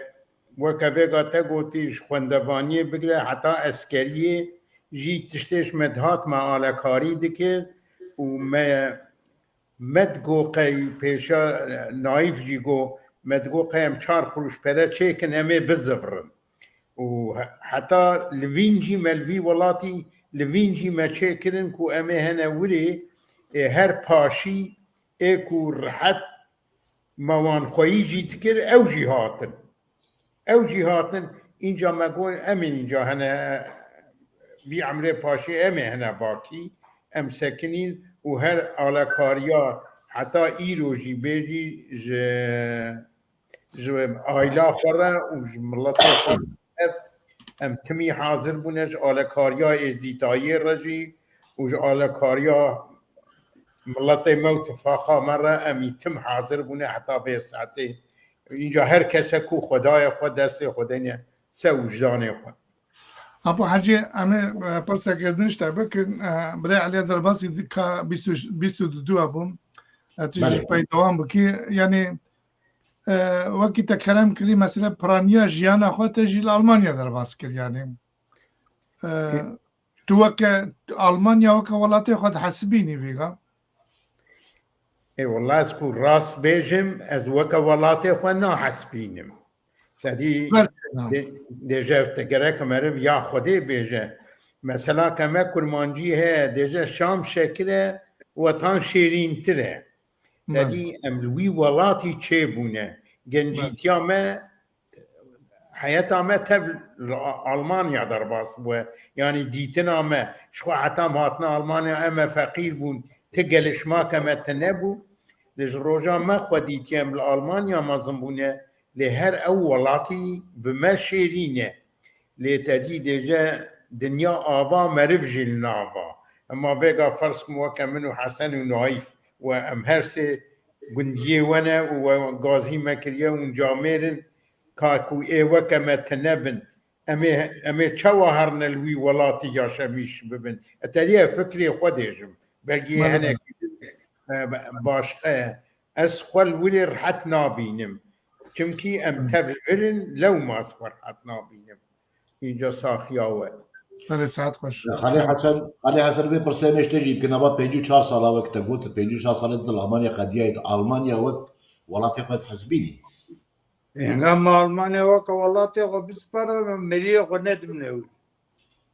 weke vêga te gotî, ji xwendevaniyê bigire heta eskeriyê jî tiştê ji me dihat me alekarî dikir û me Me digo qey pêşa Naîf jî got, me digot qey em çar qurûş pere çêkin, em ê bizivirin. Û he-, heta li vîn jî me li vî welatî, li vîn jî me çêkirin ku em ê hene wirê, ê, her paşî ê ku rihet me wan xweyî jî dikir, ew jî hatin. Ew jî hatin, înca me got, em ê înca hene, vî emrê paşê em ê hene bakî, em sekinîn û her alekariya heta îro jî bêjî ji, ji aîla xwe re û ji miletê xwe re ev, em timî hazir bûne ji alekariya êzdîtayiyê re jî û ji alekariya miletê me û tifaqa me re em î tim hazir bûne heta vê saetê. Înca her kese ku xwedayê xwe, destê xwe dene ser wijdanê xwe. Apo Hecî, em ê, e, pirseke din ji te bikin. E, Birê Elî Derbasî di ka bîst û, bîst û du bû. E, tu jî Belê. Pey dewam bikî. Yanî, e, wekî te kerem kirî, mesela piraniya jiyana xwe te jî li Almanya derbas kir, yanî. E, E- tu weke Almanya weke welatê xwe dihesibînî vîga? Ê, wela ez ku rast bêjim, ez weke welatê xwe nahesibînim. Te dî Ber- dê-, dêje te gerek meriv ya Xwedê bêje. Mesela ke me kurmancî heye, dêje Şam şekir e, wetan şêrîntir e. Te Belê. Dî em li wî welatî çêbûne. Gencîtiya me, heyeta me tev li A-, Almanya derbas bûye. Yanî dîtina me, ji xwe heta em hatine Almanya, em e feqîr bûn, ti gelişmake me tune bû. Lê ji roja me xwe dîtiye em li Almanya mezin bûne, lê her ew welatî bi me şêrîn e. Lê te dî dêje dinya ava, meriv jî li nav a. Ema vêga ferz kim weke min û Hesen û Naîf we em her sê gundiyê we ne û we gazî me kiriye û camêr in, ka ku ê weke me tune bin, em ê, em ê çawa herine li wî welatî yaşemîş bibin? E, te dî ev fikrê xwe dêjim. Belkî Belê. Hinekî din, e, ba-, başqe ye. Ez xwe li wirê rihet nabînim. Çimkî em Hı. tev li vir in, lewma ez xwe rihet nabînim. Înca saxiya we. Belê, saet xweş. Xalê Hesen, Xalê Hesen vê pirsê me ji te jî bikin, ava pêncî û çar sala wek te got, pêncî û çar sala di Almanya qediyayê, di Almanya wek welatê xwe dihesibînî. Hinga me Almanya weke welatê xwe bispere, me miliyê xwe nedibine wî.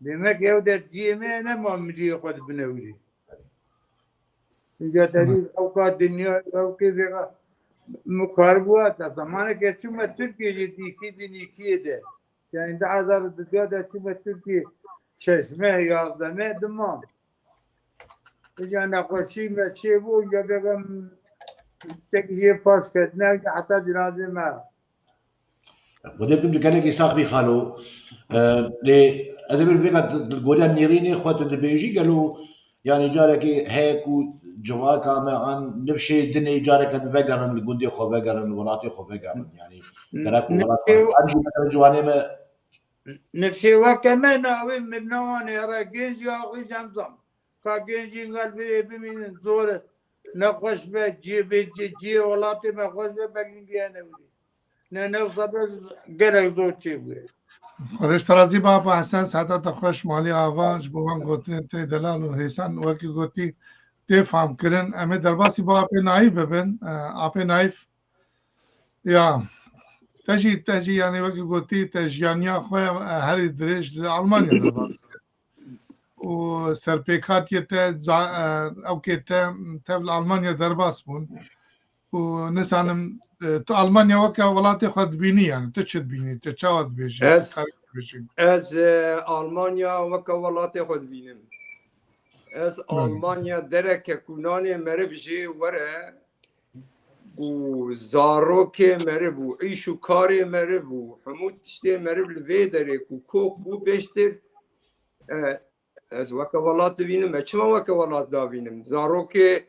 Demek ew der ciyê me ne ma miliyê xwe dibine wî. Înca te dî ew ka dinya, ew kê vêga min karibû heta zemaneke çûme Tirkiye jî dîkî di nîkiyê de. Yani di hezar û duduya de çûme Tirkiye, şeşme, yazdeme dimam. Îca nexweşî me çêbû, ya bêgem tek jê paş ketine, heta cinazê me. Xwedê tu gelekî sax bî xalo. E, lê ez ê bir vêga di, di goriya nêrînê xwe tu dibêjî gelo, yanî carekê heye ku civaka me an nifşê dinê careke di vegerin, li gundê xwe vegerin, li welatê xwe vegerin. Yanî gerek û welat xwe. Nifşê Em jî mesela ciwanê me Nifşê weke me navê min newanê here, gêncî axî cem zam. Ka gêncî gel vê bimînin zor e. Nexweş be, ciyê bê ciyê, ciyê welatê me xweş be, belkî gihene wî. Ne, ne wisa be gelek zor çêbûye. Xwedê ji te razî be, Apo Hesen, saeta te xweş, malî ava, ji bo van gotinên te delal û hêsan, wekî gotî, tê famkirin. Em ê derbasî bo Apê Naîf bibin. E, Apê Naîf, ya, te jî, te jî, yanî wekî gotî, te jiyaniya xwe, e, herî dirêj li Almanya derbas kir. Û serpêkhatiyê te, za-, e, ewkê te tev li Almanya derbas bûn. Û nizanim, e, tu Almanya weke welatê xwe dibînî, yani tu çi dibînî, tu çawa dibêjî, Ez, tu karî dibêjî? Ez, e, Almanya weke welatê xwe dibînim. Ez Belê. Almanya dereke ku nanê meriv jê were û zarokê meriv û îş û karê meriv û hemû tiştê meriv li vê derê ku kok bû pêştir, e, Ez weke welat dibînim, ez çima weke welat davînim? Zarokê,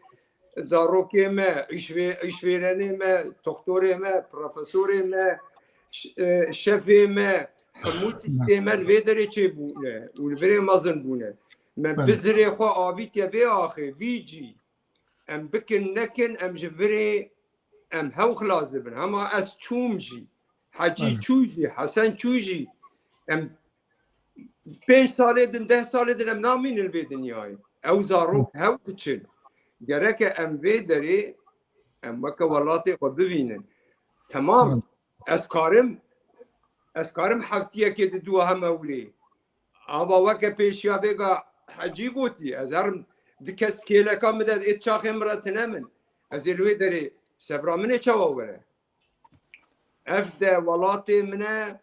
zarokê me, îşvê-, îşvêrenê me, toxtorê me, profesorê me, ş-, e, şefê me, hemû tiştê me li vê derê çêbûne û li virê mezin bûne. Me Belê. Bizirê xwe avîtiye vê axê, vî cî. Em bikin nekin, em ji virê em hew xilas dibin. Hema ez çûm jî, Hecî Belê. Çû jî, Hesen çû jî, em pênc salê din, deh salê din em namînin vê dinyayê. Ew zarok hew diçin. Gereke em vê derê em weke welatê xwe bivînin. Temam. Ez karim, ez karim heftiyekê di dua heme wirê. Ava weke pêşiya vêga Hecî gotî, ez herim di kes kêleka min de êt çaxê min re tine min. Ez ê li wê derê sebra min ê çawa were? Ev de welatê min e,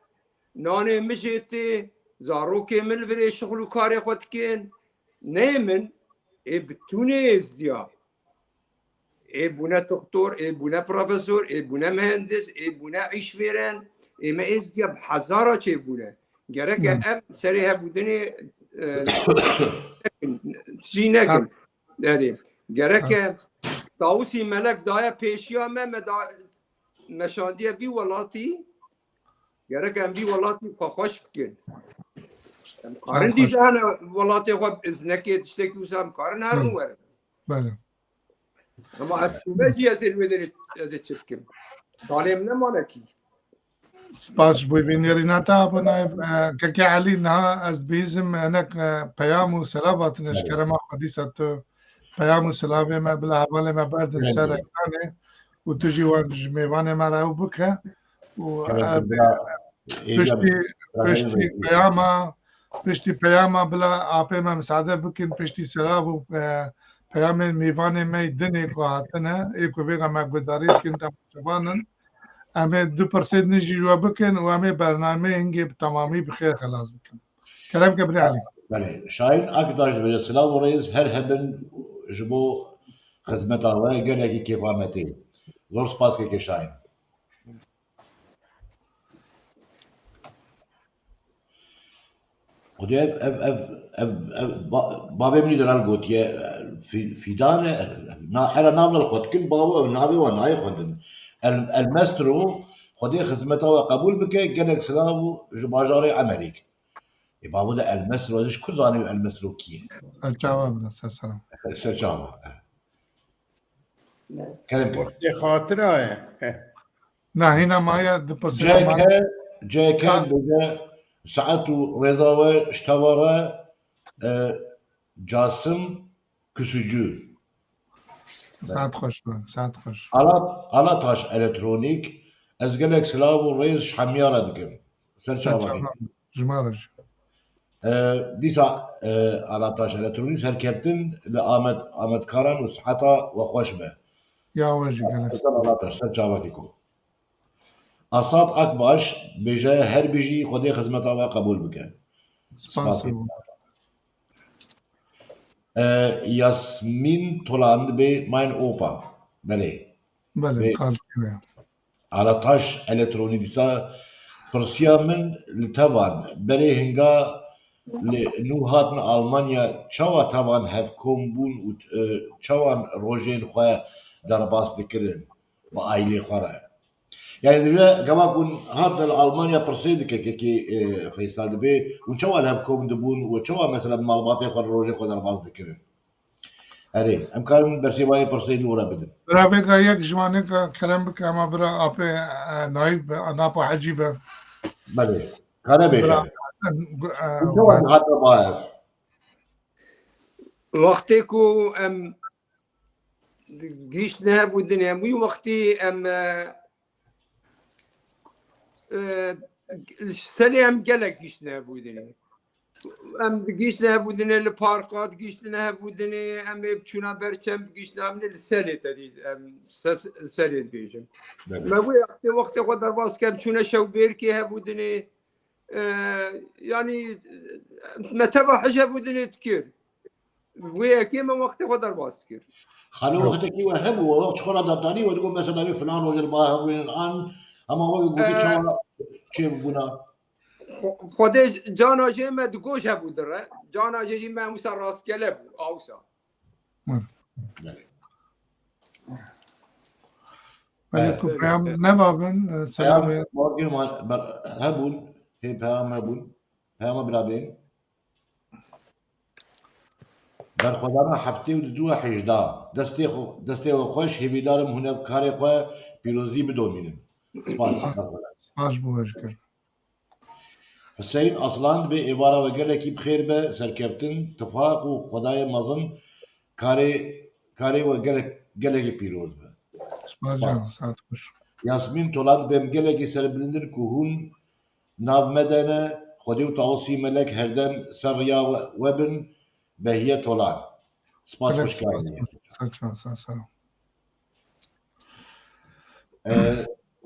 nanê min jê tê, zarokê min li virê şixul û karê xwe dikin. Neyê min, ê bi tûnê êzdiya. Ê bûne doktor, ê bûne profesor, ê bûne mühendis, ê bûne îşvêren, ê me êzdiya bi hezara çêbûne. Gereke em serê hevûdinê, e, nekin, tijî nekin. Erê, gereke Tawusî Melek daye pêşiya me, me da, me şandiye vî welatî, gereke em vî welatî xwe xweş bikin. Em karin dîsa hene welatê xwe bi iznekê tiştekî wisa em karin herin werin. Belê. Ama ez çûme jî ez ê li wê derê ez ê çi bikim? Salê min nemane kî. Spas ji bo bînerîna te, abonayê, e, Kekê Elî, niha ez dibihîzim, hinek, e, peyam û selav hatine ji kerema xwe dîsa tu peyam û silavê me bila hevalê me berdin ser ekranê û tu jî wan ji mêvanê me re ew bike û, e, piştî, piştî peyama, piştî peyama bila apê me misade bikin, piştî selav û, e, peyamên mêvanê me yê dinê ku hatine, ê ku vêga me guhdarî dikin, temaşevan in. Em ê du pirsê din jî ji we bikin û em ê bernameyê hingê bi temamî bi xêr xelas bikin. Kerem ke birê Elî. Belê. Şahin Aktaş dibêje, silav û rêz her hebin ji bo xizmeta we, gelekî kêfa me tê. Zor spas keke Şahin. Xwedê ev, ev, ev, ev, ev ba-, bavê min î delal gotiye, fî-, fîdan e, na, hera nav li xwe dikin, bavo, ev navê wan nayê xwendin. El, El Mestro, Xwedê xizmeta we qebûl bike, gelek silav û ji bajarê Emerîk. Ê bavo de El Mestro, ez ji ku zanî El Mestro kî ye? Ser çava bira, ser selam. Ser çava, e. Kerem ke. Wextê xatira ye. Na, hîna maye, du pirsê C K, C K dibêje, saet û rêza we ji teva re, e, Casim Kusucu. Saet xweş be, saet xweş. Ala, Ala Taş Elektronîk, ez gelek silav û rêz ji hemiya re dikim. Ser çava. Ji me re jî. E, dîsa, e, Ala Taş Elektronîk serkeftin li Amed, Amed Karan û siheta we xweş be. Ya we jî gelek. Ser Ala Taş, ser çavakî ku. Asad Akbaş bêje, her bijî, Xwedê xizmeta we qebûl bike. Spas. E, Yasmîn Tolan dibê Mein Opa. Belê. Belê, Bê- kal kiriye. Arataş Elektronî dîsa pirsiya min li te van. Berê hinga li nû hatin Almanya, çawa te van hevkom bûn û, e, çawan rojên xwe derbas dikirin bi aîlê xwe re? Yani dibê gava ku hûn hatin li Almanya pirsê dike kekê, e, Feysal dibê, hûn çawa li hevkom dibûn û çawa mesela bi malbatê xwe rojê xwe derbas dikirin? Erê, em karin bersêvayê pirsê nû re bidin. Bira vêga yek ji wan êka kerem bike, ema bira apê, e, Nayîf be, a, napa Hecî be. Belê. Kare bêje. Bira Hesen, gu-, e, Hûn çawa dihatin ba ev? Wextê ku em gihîştine hevûdinê, em wî wextî em, e, e, li Selê em gelek gihîştine hevûdinê. Em digihîştine hevûdinê li parka, digihîştine hevûdinê, em ê biçûna ber çem digihîştine hevûdinê li Selê te dî, em ses-, li Selê dibêjin. Belê. Me wê wextê, wextê xwe derbas kem, çûne şew bêrkê hevûdinê. E, yanî, me teva hij hevûdinê dikir. Wê yekê me wextê xwe derbas dikir. Xalo wextekî we hebû, we wext ji xwe re derdanî, we digot mesela wê filan rojê li ba hevûdin an, hema we gotî E, çawa çê bûna? Xwe-, Xwedê cana jê me di goş hebû dire. Cana jê jî me wisa rastgele bû, a wisa. Belê. Belê ku peyam nebabin, e, selamê. Peyam, hebûn, hê peyam hebûn. Peyama birabên. Berxwedana heftê û du hejda. Destê xwe, destê we xweş, hêvîdar im hûn ev karê xwe pîrozî bidomînin. Spas. Spas bo we ji kar. Hüseyin Aslan dibê êvara we gelekî bi xêr be, serkeftin, tifaq û Xwedayê mezin karê, karê we gelek, gelekî pîroz be. Spas. Spas. Saet xweş. Yasmîn Tolan, bi em gelekî serbilind in ku hûn nav me de ne. Xwedê û Tawusî Melek herdem ser riya we, we bin. Behiye Tolan. Spas, gelek hoş geldin. Sağ ol, sağ ol. E,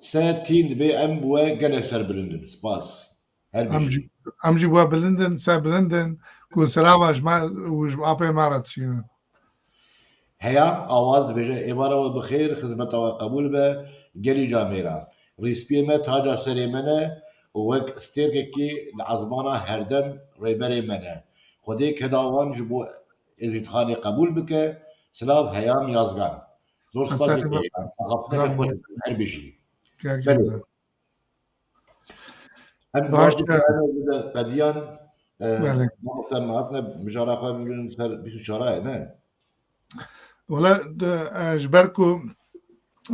se tîn dibe em bi we gelek serbilind in. Spas. Her Em bijî. jî, em jî we bilind in, se bilind in, ku sirava ji me û ji apê me re dişînin. Heya Awaz dibêje, êvara we bi xêr, xizmeta we qebûl be, gelî camêra. Rîspiyê me taca serê me ne û wek stêrkekî li ezmana herdem rêberê me ne. Xwedê keda wan ji bo Êzîdxanê qebûl bike. Silav, Heyam Yazgan. Zor spas. Serê me. Axaftineke xweş, her bijî. Gelek Belê. Em Baş baş e. Qediyan, e, Belê. Mamoste me hatine mijara xwe bibînin ser bîst û çar e, ne? Wele, de, e, ji ber ku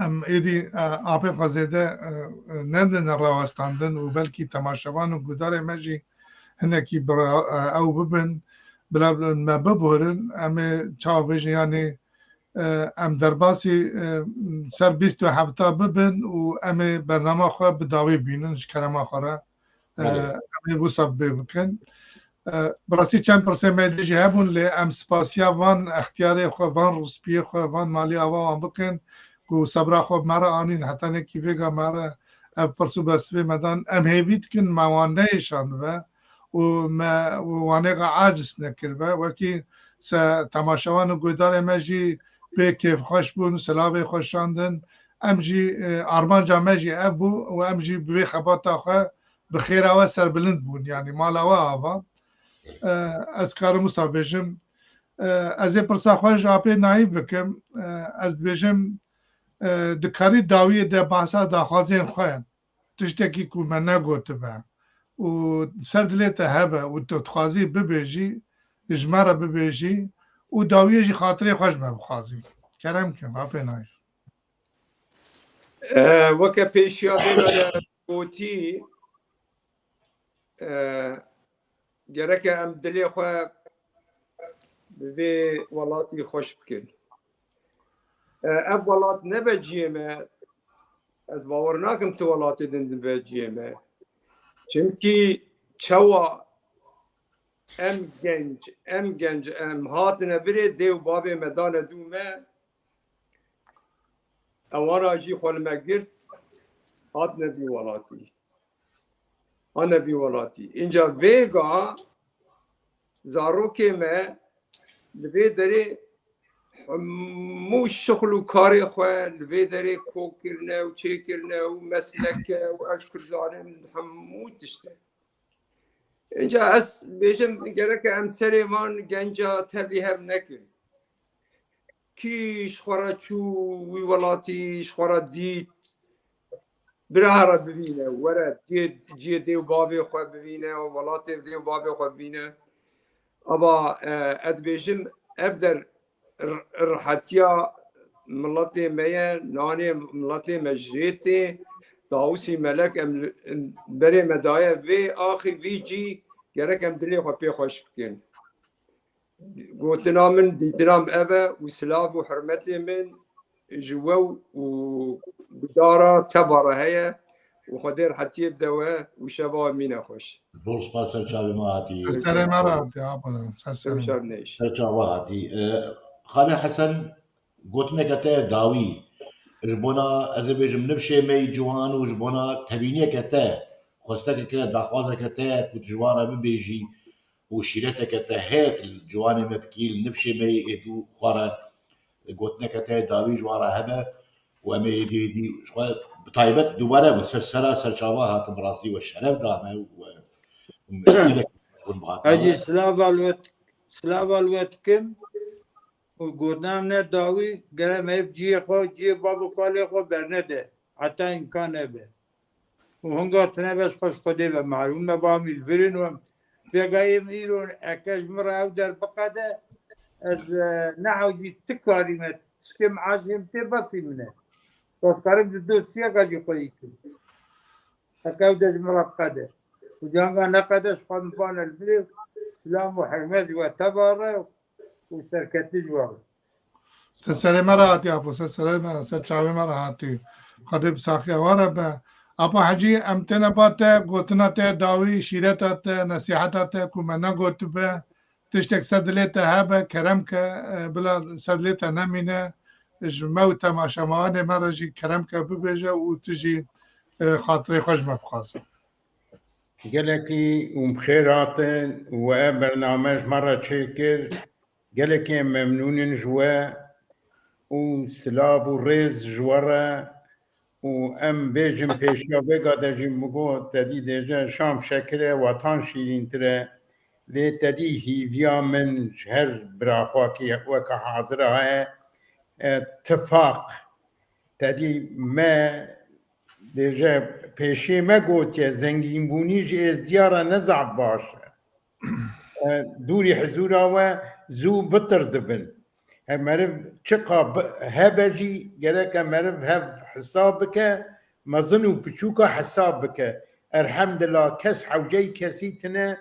em êdî, e, apê xwe zêde, e, e, nedine rawestandin û belkî temaşevan û gudarê me jî hinekî bi ra-, e, ew bibin, bila me biborin, em ê çawa bêjin, yanî, e, em derbasî, e, ser bîst û hefta bibin û em ê bernama xwe bi dawî bînin ji kerema xwe re. E, Belê. Em ê wisa bê bikin. E, bi rastî çend pirsê me dê jî hebûn, lê em spasiya van extiyarê xwe, van rûspiyê xwe, van malî ava wan bikin ku sebra xwe bi me re anîn, heta nekî vêga me re ev pirs û bersivê me dan. Em hêvî dikin me wan neyêşandibe û me û wanê re aciz nekiribe. Wekî se temaşevan û guhdarê me jî pê kêfxweş bûn, silavê xwe şandin. Em jî, e, armanca me jî ev bû û em jî bi vê xebata xwe bi xêra we serbilind bûn. Yanî mala we ava. E, ez karim wisa bêjim. E, ez ê pirsa xwe ji apê Nayîf bikim. E, ez dibêjim, e, dikarî dawiyê de bahsa daxwazên xwe, tiştekî ku me negotibe û ser dilê te hebe û tu dixwazî bibêjî, ji me re bibêjî û dawiyê jî xatirê xwe ji me bixwazî. Kerem kin, apê Nayîf. E, weke pêşiya vê me de gotî, e, gereke em dilê xwe bi vê welatî xweş bikin. E, ev welat nebe ciyê me, ez bawer nakim tu welatê din dibe ciyê me. Çimkî çawa em genc, em genc, em hatine virê dê û bavê me dane dû me, ewana jî xwe li me girt, hatine vî welatî. Hane vî welatî. Înca vêga zarokê me li vê derê hemû şixul û karê xwe li vê derê kok kirine û çêkirine û mesleke û ev ji ku zanin hemû tişt e. Înca ez bêjim, gereke em serê van genca tevlî hev nekin. Kî ji xwe re çû wî welatî, ji xwe re dît, bira re bivîne, were ciyê, ciyê dê û bavê xwe bivîne, welatê dê û bavê xwe bivîne. Ava, e, ez dibêjim, ev der r-, rihetiya miletê me ye, nanê miletê me jê tê. Tawusî Melek em li, berê me daye vê axî, vî cî gerek em dilê xwe pê xweş bikin. Gotina min, dîtina min ev e û silav û hurmetê min ji we û gudara teva re heye û Xwedê rehetiyê bide we û şeva we mîne xweş. Zor spas, ser çavê me hatî. Serê me re hatî, apa, ser serê me. Şev neyş. Ser çava hatî. E, Xalê Hesen, gotineke te ye dawî. Ji bona, ez ê bêjim, nifşê me yî ciwan û ji bona tevîniyeke te, xwestekeke, daxwazeke te ye ku tu ji wan re bibêjî û şîreteke te heye, li ciwanê me bikî, li nifşê me yê êdî xwe re gotineke te ye dawî ji wan re hebe û em ê êdî êdî ji xwe bi taybet dubare min ser sera ser çava hatim, rastî we şeref da me û we gelek hûn bi hatina Ez jî me. Silava li we, silava li we dikim. Û gotina min e dawî, gere me ev cihê xwe, cihê bav û kalê xwe bernede, heta îmkan hebe. Û hinga tune be ji xwe ji Xwedê ve mehrûm me, ba em î li vir in û em vêga êm îro eke ji min re ew der biqede, ez, e, nehewcî ti karî me, tiştê meaşê min tê besî min e. Ez karim ji dosiyeka jî xweyî kim. Eke ew der ji min re biqede. Û cihanga neqede ji xwe min bane li vir ê, silam û hurmet ji we teva re. û serketî ji we re. Ser serê me re hatî, apo, ser serê me, ser çavê me re hatî. Xwedê bi saxiya we re be. Apa Hecî, em têne ba te, gotina te dawî, şîreta te, nesîheta te ku me negotibe, tiştek ser dilê te hebe, kerem ke, e, bila ser dilê te nemîne, ji me û temaşevanê me re jî kerem ke bibêje û tu jî, e, xatirê xwe ji me bixwaze. Gelekî û bi xêr hatin û we ev bername ji me re çêkir. Gelekî em memnûn in ji we û silav û rêz ji we re û em bêjin pêşiya vêga de jî min got, te dî dêje şam şekir e, watan şîrîntir e. Lê te dî hîviya min ji her bira xwe ki weke hazira heye, e, tifaq. Te dî me dêje pêşê me gotiye, zengînbûnî ji êzdiya re ne zaf baş e. E, dûrî hizûra we zû bitir dibin. He, meriv çiqa bi-, hebe jî gereke meriv hev hesab bike, mezin û piçûka hesab bike. Elhemdila kes hewceyî kesî tine,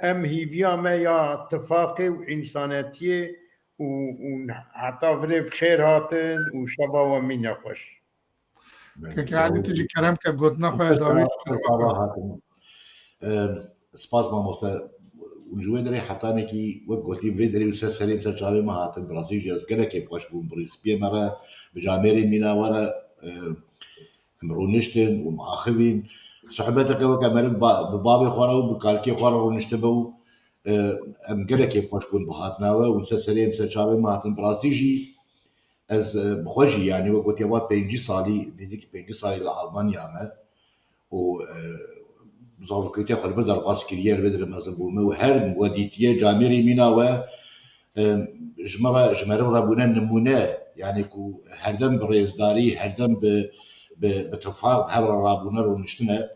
em hîviya me ya tifaqê û însanetiyê û, û heta virê bi xêr hatin û şeva we mîne xweş. Keke Elî, tu jî kerem ke gotina xwe ya dawî ji kerema xwe. Em, spas mamoste. Hûn ji wê derê hetanekî wek gotî vê derê û ser serê ser çavê me hatin. Bi rastî jî ez gelek kêfxweş bûm bi rîspiyê me re, bi camêrê mîna we re, em, em rûniştin û em axivîn. Sohbeteke weke meriv ba-, bi bavê xwe re û bi kalkê xwe re rûniştibe û, e, em gelek kêfxweş bûn bi hatina we û ser serê em ser çavê me hatin. Bi rastî jî ez, e, bi xwe jî, yanî wek gotiye, va pêncî salî, nêzîkî pêncî salî li Almanya me û, e, zarokêtiya xwe li vir derbas kiriye, li vê derê mezin bûme û her we dîtiye camêrê mîna we, e, ji me re, ji meriv re bûne nimûne, yanî ku herdem bi rêzdarî, herdem bi, bi, bi tifaq bi hev re rabûne, rûniştine.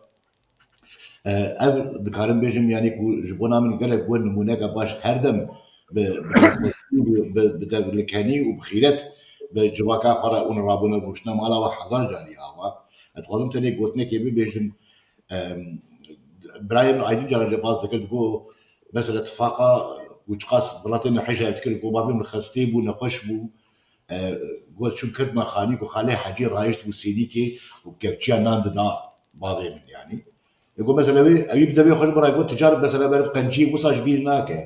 E, ev dikarim bêjim, yanî ku ji bona min gelek bû nimûneke baş, herdem bi, bi, bi, bi devlikenî û bi xîret bi civaka xwe re hûn rabûne rûniştine mala we hezar carî ava. Ez dixwazim tenê gotinekê bibêjim. Em, birayê min Aydin caran cebaz dikir, digot, mesela tifaqa û çiqas welatê me hêja dikir, ku bavê min xestê bû, nexweş bû. E, got, çûm ketime xanî, ku xalê Hecî rayişt bû sênîkê û kevçiya nan dida bavê min, yanî. E, got, mesela wê, ewî bi devê xwe ji bo re got, tu car mesela meriv qenciyê wisa ji bîr nake.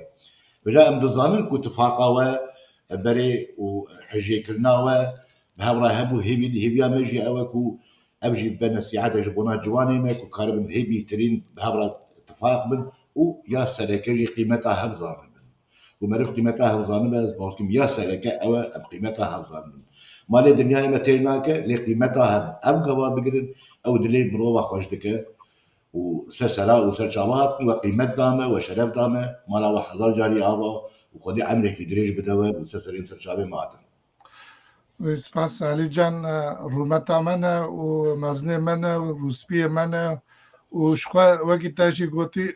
Vêca em dizanin ku tifaqa we, e, berê û hejêkirina we bi hev re hebû, hêvî, hêviya me jî ew e ku ev jî be nesîhetek ji bona ciwanê me ku karibin hê bîhtirîn bi hev re tifaq bin û ya sereke jî qîmeta hev zanibin. Ku meriv qîmeta hev zanibe, ez bawer dikim ya sereke ew e, em qîmeta hev zanibin. Malê dinyayê me têr nake, lê qîmeta hev, ev gava bigirin, ew dilê mirova xweş dike û ser sera û ser çava hatin we qîmet da me, we şeref da me, mala we hezar carî ava û Xwedê emrekî dirêj bide we û ser serê û ser çavê me hatin. Wî spas Elî can, e, rûmeta me ne û mezinê me ne û rûspiyê me ne û ji xwe wekî te jî gotî,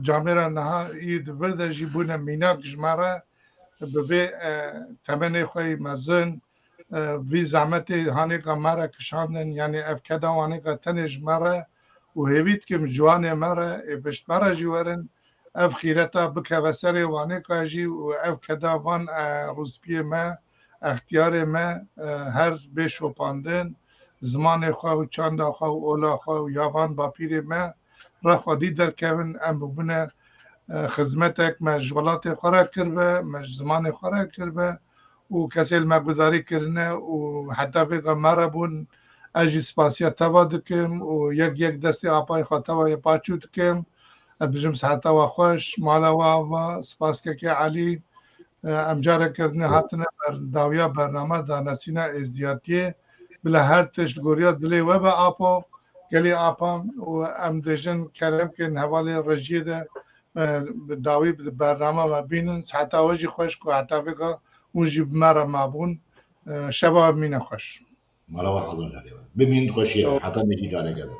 camêra niha yî di vir de jî bûne mînak ji me re, bi vê, e, temenê xwe yî mezin, e, vî zehmetê hanêka me re kişandin, yanî ev keda wan êka tenê ji me re û hêvî dikim ji wanê me re, ê pişt me re jî werin, ev xîreta bikeve serê wanêka jî û ev keda van, e, rûspiyê me, extiyarê me, e, her bê şopandin, zimanê xwe û çanda xwe û ola xwe û ya van bapîrê me re xwedî derkevin, em bibûne, e, xizmetek me ji welatê xwe re kiribe, me ji zimanê xwe re kiribe û kesê li me gudarî kirine û heta vêga me re bûn. Ez jî spasiya te va dikim û yek yek destê apayê xwe te va yê paçû dikim. Ez bijim siheta we xweş, mala we ava, spas kekê Elî. E, em careke dinê hatine ber, dawiya bername danesîna êzdiyatiyê. Bila her tişt goriya dilê we be apo, gelê apan û em dêjin kerem kin hevalê rejiyê de, e, bi dawî bi bername me bînin. Siheta we jî xweş ku heta vêga hûn jî bi me re mabûn. E, şeva mîne xweş. Mala we hezar carê be. Bimînin xweşiyê. Heta mehî careke din.